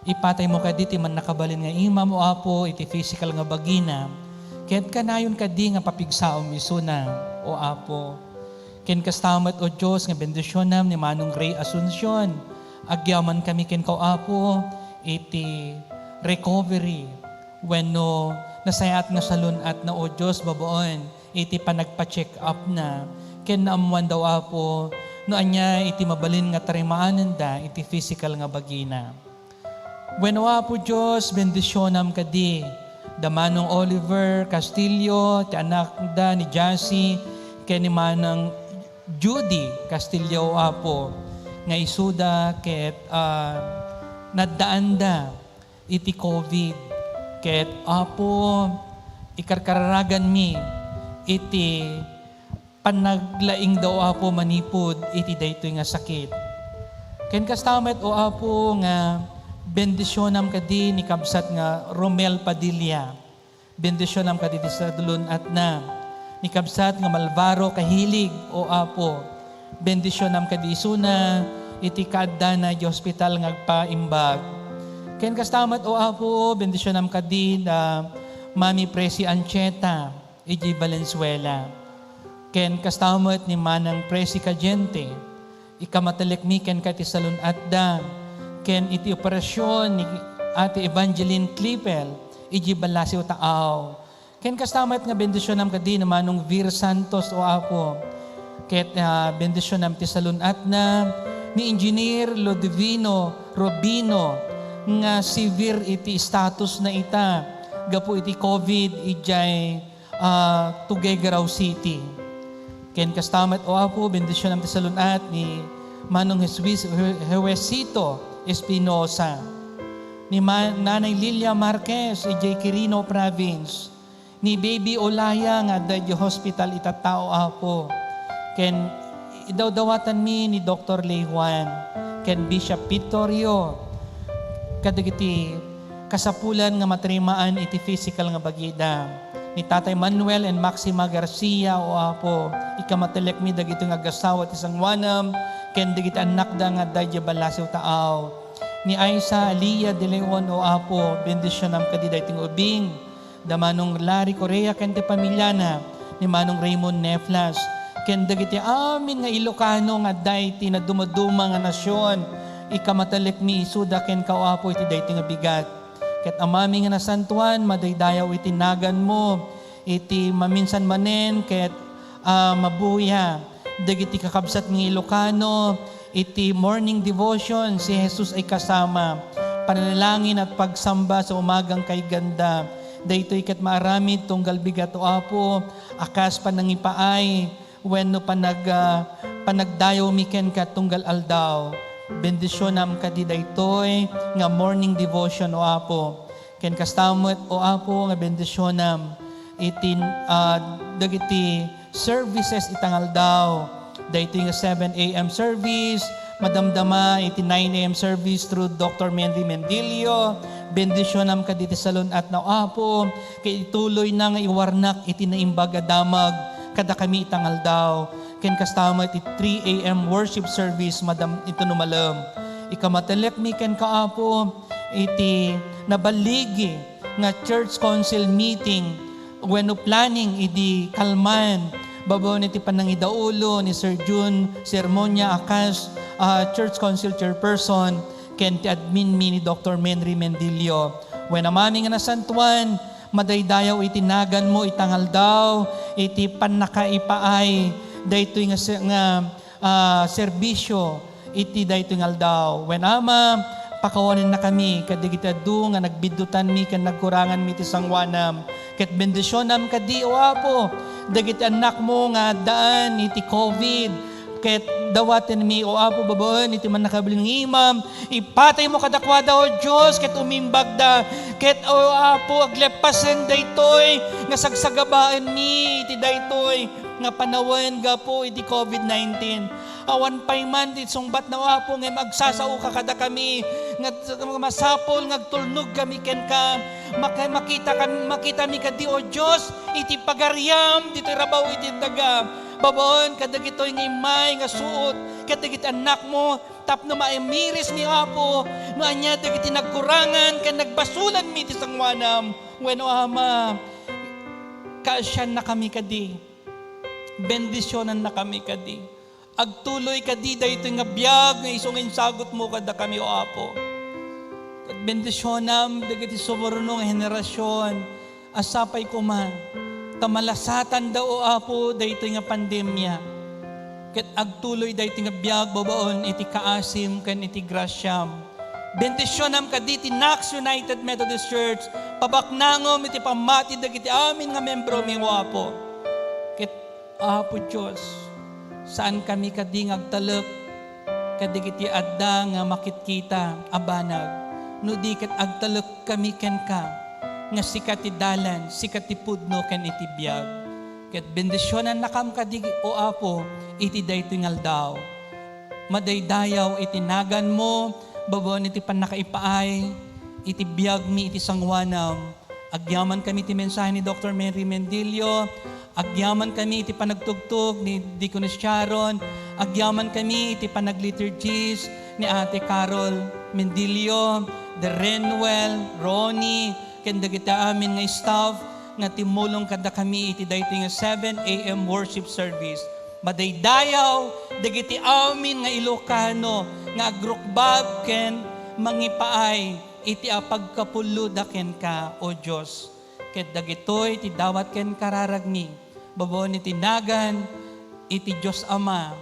Ipataymo kadi ti mannakabalin nga imam, O Apo, iti physical nga bagina, ket kanayon kadi nga papigsaom isuna, O Apo. Ken kasta met, O Dios, nga bendisionam ni Manong Ray Asuncion. Agyamankami kenka, O Apo, iti recovery wenno nasayaat nga salun-atna, O Dios, babaen iti panagpa-check-up na ken naammoanda, O Apo, no ania iti mabalin nga tarimaananda iti physical nga bagina. Wen, O Apo Dios, bendisionam kadi da Manong Oliver Castillo, ti anakda ni Jassy, ken ni Manang Judy Castillo, O Apo, nga isuda ket, ah, naddaanda iti covid. Ket, Apo, ikarkararaganmi iti pannaglaingda, O Apo, manipud iti daytoy nga sakit. Ken kasta met, O Apo, nga bendisionam kadi ni kabsat nga Romel Padilla. Bendisionam kadi ti sadulun-atna. Ni kabsat nga Malvaro Kahilig, O Apo. Bendisionam kadi isuna iti kaaddana iti hospital nga agpaimbag. Ken kasta met, O Apo, bendisionam kadi da Mami Presi Ancheta idiay Valenzuela. Ken kasta met ni Manang Presi Cadiente, ikamatellekmi kenka iti salun-atda, ken iti operasion ni Ate Evangeline Clipel idiay Balasiw, Taao. Ken kasta met nga bendisionam kadi ni Manong Vir Santos, O Apo. Ket, ah, bendisionam ti salun-atna ni Engineer Lodivino Robino nga severe iti status na ita gapu iti covid idiay, ah, Tuguegarao City. Ken kasta met, O Apo, bendisionam ti salun-at ni Manong Jesuis-, Je-, Jewesito Espinosa, ni Ma-, Nanay Lilia Marquez idiay Quirino Province, ni Baby Olaya nga adda idiay hospital itatta, O Apo. Ken idawdawatanmi ni Doktor Ley Juan ken Bishop Vittorio kadagiti kasapulan nga matarimaan iti physical nga bagida. Ni Tatay Manuel and Maxima Garcia, O Apo, ikamatellekmi dagitoy nga agassawa ti sangoanam ken dagiti annakda nga adda idiay Balasiw, Taao. Ni Aisa Alia de Leon, O Apo, bendisionam kadi daytoy nga ubing da Manong Larry Correa ken ti pamiliana, ni Manong Raymond Neflas, ken dagiti amin nga Ilocano nga adda iti nadumaduma nga nasion, ikamatellekmi isuda kenka, O Apo, iti daytoy nga bigat. Ket Amami nga Nasantoan, madaydayaw iti naganmo, iti maminsan manen ket, ah, mabuya dagiti kakabsat nga Ilocano iti morning devotion, si Jesus ay kasama. Panalangin at pagsamba sa umagang kaiganda. Daytoy ket maaramid tunggal bigat, O Apo, a kas panangipaay wenno panag-, ah, panagdayawmi kenka tunggal aldaw. Bendisionam kadi daytoy nga morning devotion, O Apo. Ken kasta met, O Apo, nga bendisionam iti, ah, dagiti services ita nga aldaw. Daytoy nga seven A M service, madamdama iti nine A M service through Doctor Mendy Mendilio. Bendisionam kaditi salun-atna, O Apo, ket ituloyna nga iwarnak iti naimbag a damag kadakami ita nga aldaw. Ken kasta met iti three A M worship service, madam, iti numalem. Ikamatellekmi kenka, Apo, iti naballigi nga church council meeting wenno planning idi kalman, babaen iti panangidaulo ni Sir Jun Sermonia a kas, ah, church council chairperson ken ti admin mi ni Doktor Menry Mendilio. Wen, Amami nga Nasantoan, madaydayaw iti naganmo ita nga aldaw iti pannakaipaay daytoy nga se-, nga ah, serbisio iti daytoy nga aldaw. Wen, Ama, pakawanennakami kadagiti adu nga nagbiddutanmi ken nagkuranganmi iti sangoanam. Ket bendisionam kadi, O Apo, dagiti annakmo nga addaan iti covid. Ket dawatenmi, O Apo, babaen iti mannakabalin nga imam, ipataymo kadakuada, O Dios, ket umimbagda. Ket, O Apo, agleppasen daytoy nga sagsagabaenmi iti daytoy nga panawen gapu iti covid nineteen. Awan pay man ti sungbatna, O Apo, ngem agsasaoka kadakami nga masapul nga agtulnogkami kenka. Maka-, makita kam-, makitami kadi, O Dios, iti pagariam ditoy rabaw iti daga. Babaen kadagitoy nga immay nga suot kadagiti annakmo tapno maimirismi, Apo, no ania dagiti nagkurangan ken nagbasolanmi iti sangoanam. Wen, O Ama, kaasiannakami kadi. Bendisionannakami kadi. Agtuloy kadi daytoy nga biag nga isu nga insagutmo kadakami, O Apo. Ket bendisionam dagiti sumuruno nga henerasyon a sapay koma ta malasatanda, O Apo, daytoy nga pandemia. Ket agtuloy daytoy nga biag babaen iti kaasim ken iti grasiam. Bendisionam kadi ti Knox United Methodist Church, pabaknangom iti pammati dagiti amin nga membromi, O Apo. Ket, Apo Dios, saankami kadi nga agtalek kadagiti adda nga makitkita a banag, no di ket agtalekkami kenka, nga sika ti dalan, sika ti pudno ken iti biag. Ket bendisionannakam kadi, O Apo, iti daytoy nga aldaw. Madaydayaw iti naganmo, babaen iti pannakaipaay iti biagmi iti sangoanam. Agyamankami iti mensahe ni Doktor Mary Mendilio, agyamankami iti panagtugtog ni Deaconess Sharon, agyamankami iti panagliturgies ni Ate Carol Mendilio, the Renwell, Ronnie, ken dagiti amin nga staff nga timmulong kadakami iti daytoy nga seven A M worship service. Madaydayaw dagiti amin nga Ilocano nga agrukbab ken mangipaay iti apagkapulloda kenka, O Dios. Ket dagitoy ti dawat ken kararagmi, babaen iti nagan iti Dios Ama,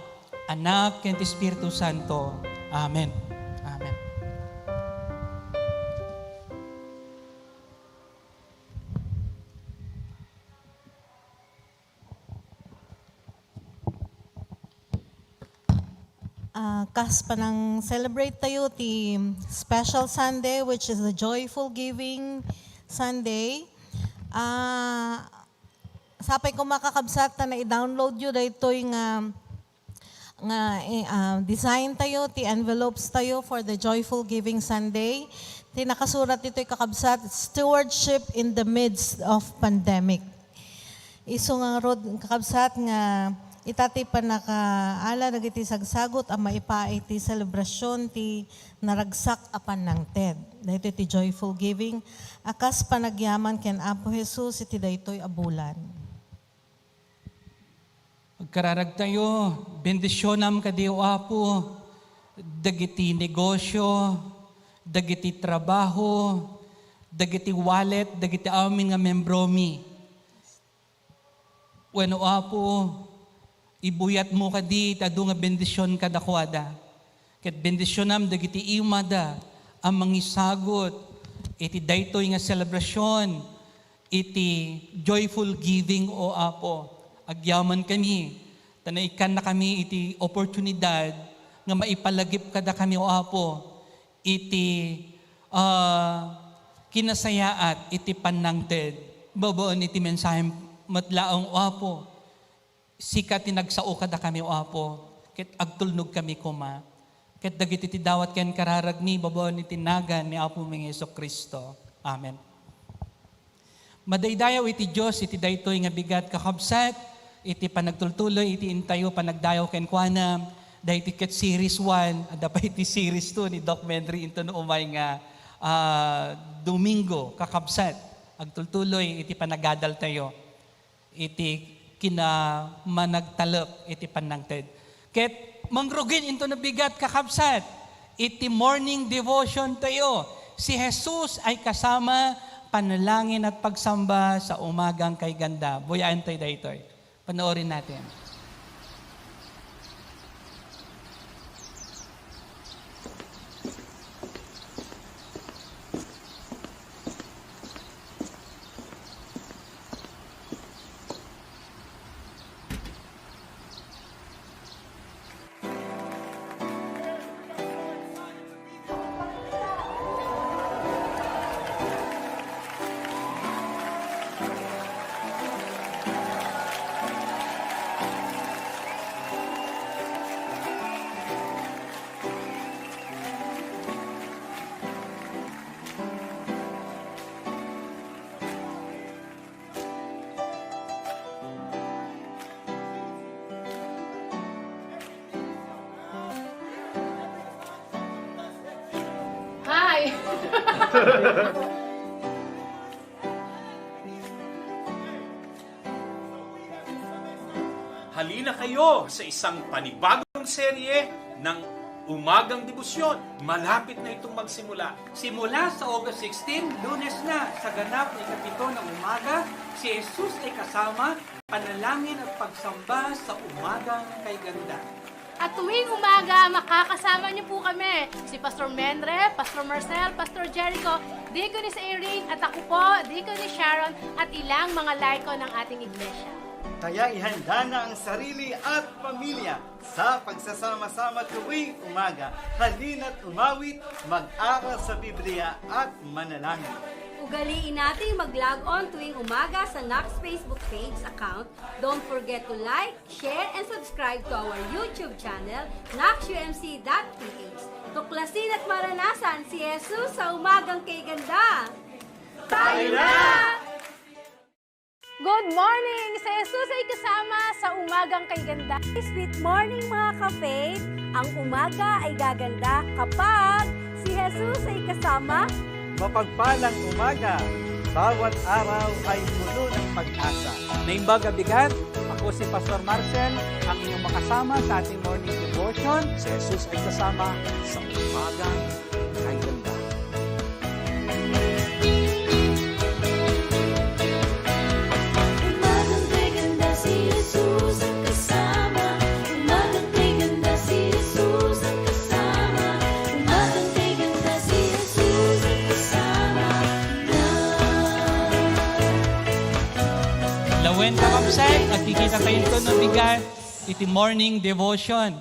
Anak, ken ti Espiritu Santo. Amen. Amen. Ah, kas panang-celebrate tayo ti special Sunday, which is the Joyful Giving Sunday. Ah, sapay ko, makakabsat, ta na-download yo daytoy nga, nga, eh, ah, design tayo, ti envelopes tayo for the Joyful Giving Sunday. Ti nakasurat ditoy, kakabsat, Stewardship in the Midst of Pandemic. Isu ngarud, kakabsat, nga ita ti pannakaala dagiti sagsagut a maipaay iti selebrasyon ti naragsak a pannangted. Daytoy ti joyful giving a kas panagyaman ken Apo Jesus iti daytoy a bulan. Agkararagtayo, bendisionam kadi, O Apo, dagiti negosyo, dagiti trabaho, dagiti wallet, dagiti amin nga membromi. Wenno, Apo, ibuyatmo kadi ti adu nga bendision kadakuada. Ket bendisionam dagiti imada a mangisagut iti daytoy nga selebrasion iti joyful giving, O Apo. Agyamankami, ta naikkannakami iti oportunidad nga maipalagip kadakami, O Apo, iti, ah, kinasayaat iti pannangted. Babaen iti mensahem met laeng, O Apo, sika ti nagsao kadakami, O Apo, ket agtulnogkami koma. Ket dagiti ti dawat ken kararagmi, babaen iti nagan ni Apomi nga Jesu-Cristo. Amen. Madaydayaw iti Dios iti daytoy nga bigat, kakabsat, iti panagtultuloy iti intayo panagdayaw kenkuana, daytoy ket series one, adda pay iti series two ni Doc Menry inton umay nga, ah, Domingo, kakabsat, agtultuloy iti panagadaltayo iti kinamanagtalek iti pannangted. Ket mangrugin inton nabigat, kakabsat, iti morning devotion tayo, si Jesus ay kasama, panalangin at pagsamba sa umagang kay ganda. Buyaen tayo daytoy. Panoorin natin. Hi! Halina kayo sa isang panibagong serye ng Umagang Debosyon. Malapit na itong magsimula. Simula sa August sixteen, Lunes na, sa ganap na ikapito ng umaga, si Jesus ay kasama Panalangin at pagsamba sa umagang kay ganda. At tuwing umaga, makakasama niyo po kami, si Pastor Menre, Pastor Marcel, Pastor Jericho, Deaconess Irene, at ako po, Deaconess Sharon, at ilang mga laiko ng ating iglesia. Kaya ihanda na ang sarili at pamilya sa pagsasama-sama tuwing umaga. Halina't umawit, mag-aral sa Biblia at manalangin. Ugaliin nating mag-log on tuwing umaga sa Knox Facebook page account. Don't forget to like, share, and subscribe to our YouTube channel, knox U M C dot P H. Tuklasin at maranasan si Jesus sa umagang kay ganda. Tayo na! Good morning! Si Jesus ay kasama sa umagang kay ganda. Sweet morning, mga ka-faith! Ang umaga ay gaganda kapag si Jesus ay kasama. Mapagpalang umaga! Bawat araw ay puno ng pag-asa. Naimbag a bigat, ako si Pastor Marcel, ang inyong makasama sa ating morning devotion. Si Jesus ay kasama sa umagang kay ganda. Umagang kay ganda si Jesus ang kasama. Umagang kay ganda si Jesus ang kasama. Umagang kay ganda si Jesus ang kasama na. Lawen, kakabsat, agkikita tayo iti no bigat iti morning devotion.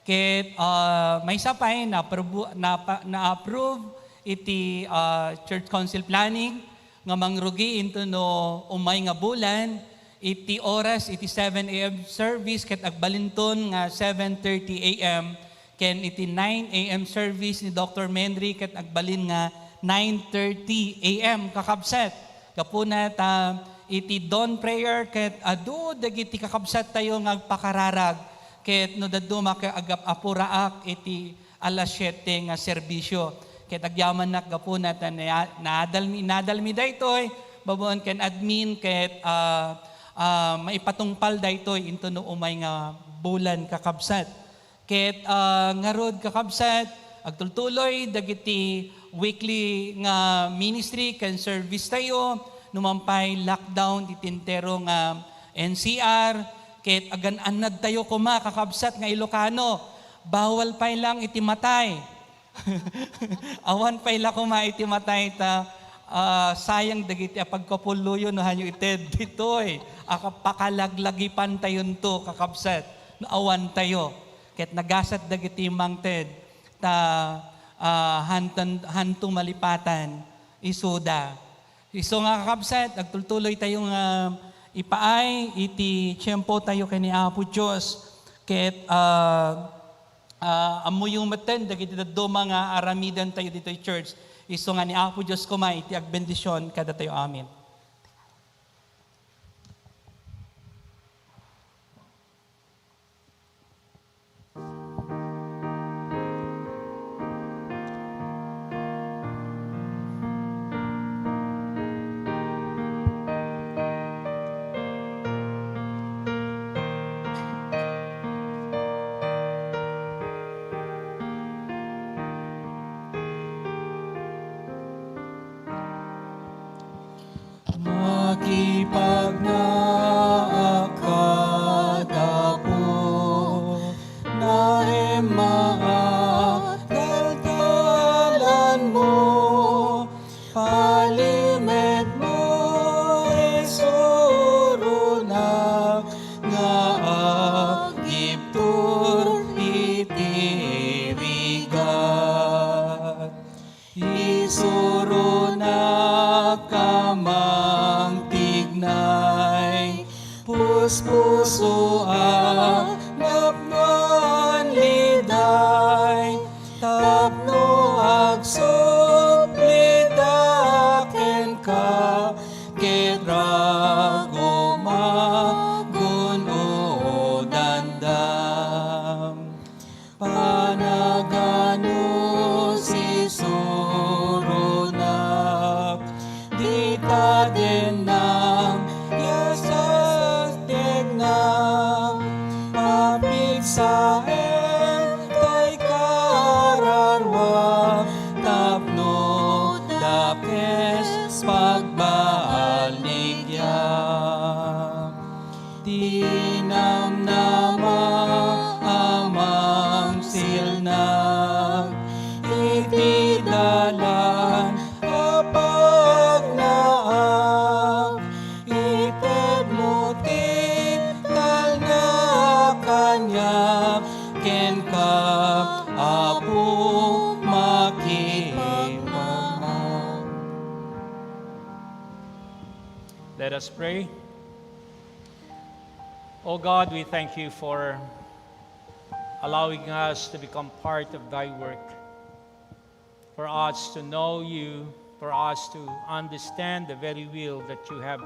Ket, ah, maysa pay, na-approve, napa-, na-approve iti, ah, Church Council Planning nga mangrugi inton no umay nga bulan, iti oras iti seven A M service ket agbalinton nga seven thirty A M, ken iti nine A M service ni Doctor Menri ket agbalin nga nine thirty A M, kakabsat. Gapuna ta iti dawn prayer ket adu dagiti kakabsat tayo nga agpakararag. Ket no dadduma ket agap-, apuraak iti alas siete nga serbisyo. Ket agyamannak gapuna ta naya-, naadalmi, inadalmi daytoy, babaen ken admin ket, ah, ah, maipatungpal daytoy inton no umay nga bulan, kakabsat. Ket, ah, ngarud, kakabsat, agtultuloy dagiti weekly nga ministry ken service tayo, no man pay lockdown iti entero nga N C R, ket agan-annad tayo koma, kakabsat, nga Ilocano. Bawal pay lang iti matay. Awan pay la koma iti matay ta, ah, sayang dagiti a pagkapulloyo no hanyo ited ditoy. Aka-, pakalaglagipan tayonto, kakabsat, no awan tayo. Ket nagasat dagiti mangted ta, ah, hantan-, hanto malipatan isuda. Isu nga, kakabsat, agtultuloy tayo nga ipaay iti tiempo tayo ken ni Apo Dios. Ket, ah, ah, ammoyo metten dagiti dadduma nga aramiden tayo ditoy church. Isu nga ni Apo Dios koma iti agbendision kadatayo amin. Makipagnaak kad Apo, naemmaak daldalanmo, palimed mo isuronak nga agibtur iti rigat. Isuronak a mangtignay, puspusoak napno anliday, tapno agsubli kenka, ket ragumak gun-odandam. Panagano sisuronak, dita dennam, Yesus, dennam, papigsaem tay kararua, tapno dakes pagbaligyam. Let us pray. O God, we thank you for allowing us to become part of thy work, for us to know you, for us to understand the very will that you have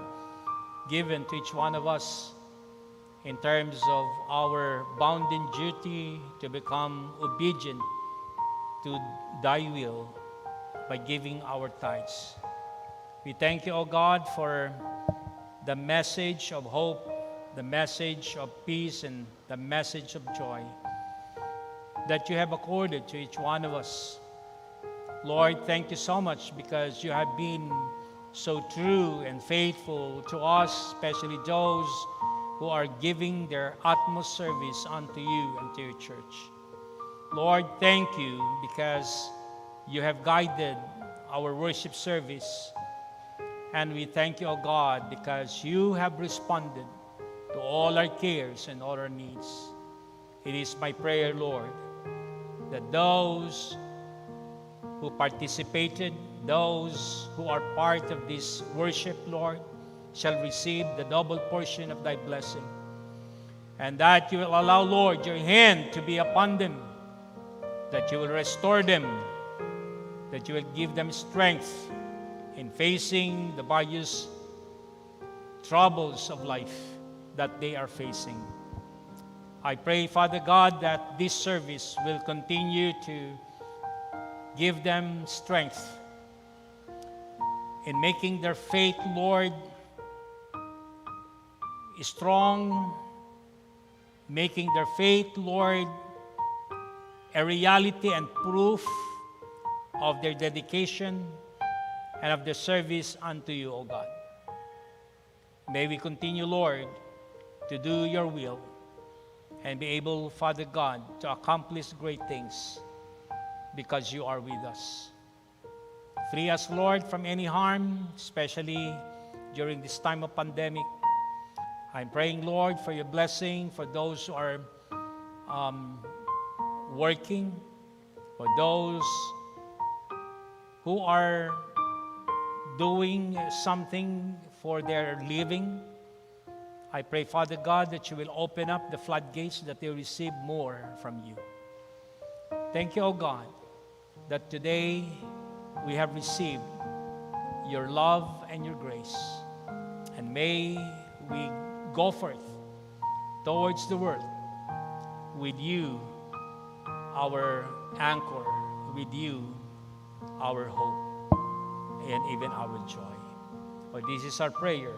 given to each one of us in terms of our bounden duty to become obedient to thy will by giving our tithes. We thank you, O God, for the message of hope, the message of peace, and the message of joy that you have accorded to each one of us. Lord, thank you so much because you have been so true and faithful to us, especially those who are giving their utmost service unto you and to your church. Lord, thank you because you have guided our worship service. And we thank you, O God, because you have responded to all our cares and all our needs. It is my prayer, Lord, that those who participated, those who are part of this worship, Lord, shall receive the double portion of thy blessing. And that you will allow, Lord, your hand to be upon them, that you will restore them, that you will give them strength in facing the various troubles of life that they are facing. I pray, Father God, that this service will continue to give them strength in making their faith, Lord, strong, making their faith, Lord, a reality and proof of their dedication and of their service unto you, O God. May we continue, Lord, to do your will and be able, Father God, to accomplish great things because you are with us. Free us, Lord, from any harm, especially during this time of pandemic. I'm praying, Lord, for your blessing for those who are, um, working, for those who are doing something for their living. I pray, Father God, that you will open up the floodgates, that they receive more from you. Thank you, O God, that today we have received your love and your grace. And may we go forth towards the world with you, our anchor, with you, our hope, and even our joy. For this is our prayer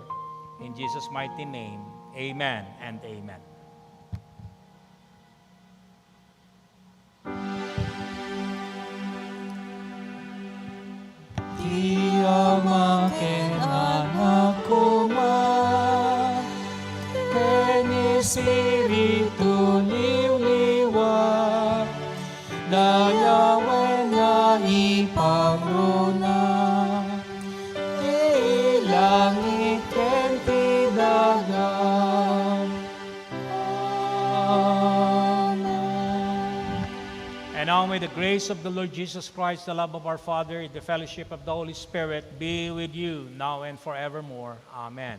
in Jesus' mighty name. Amen and amen. Ti Ama ken Anak koma, ken Espiritu Liwliwa, dayawen nga ipangruna, ti langit ken ti daga. Amen. And now may the grace of the Lord Jesus Christ, the love of our Father, the fellowship of the Holy Spirit be with you now and forevermore. Amen.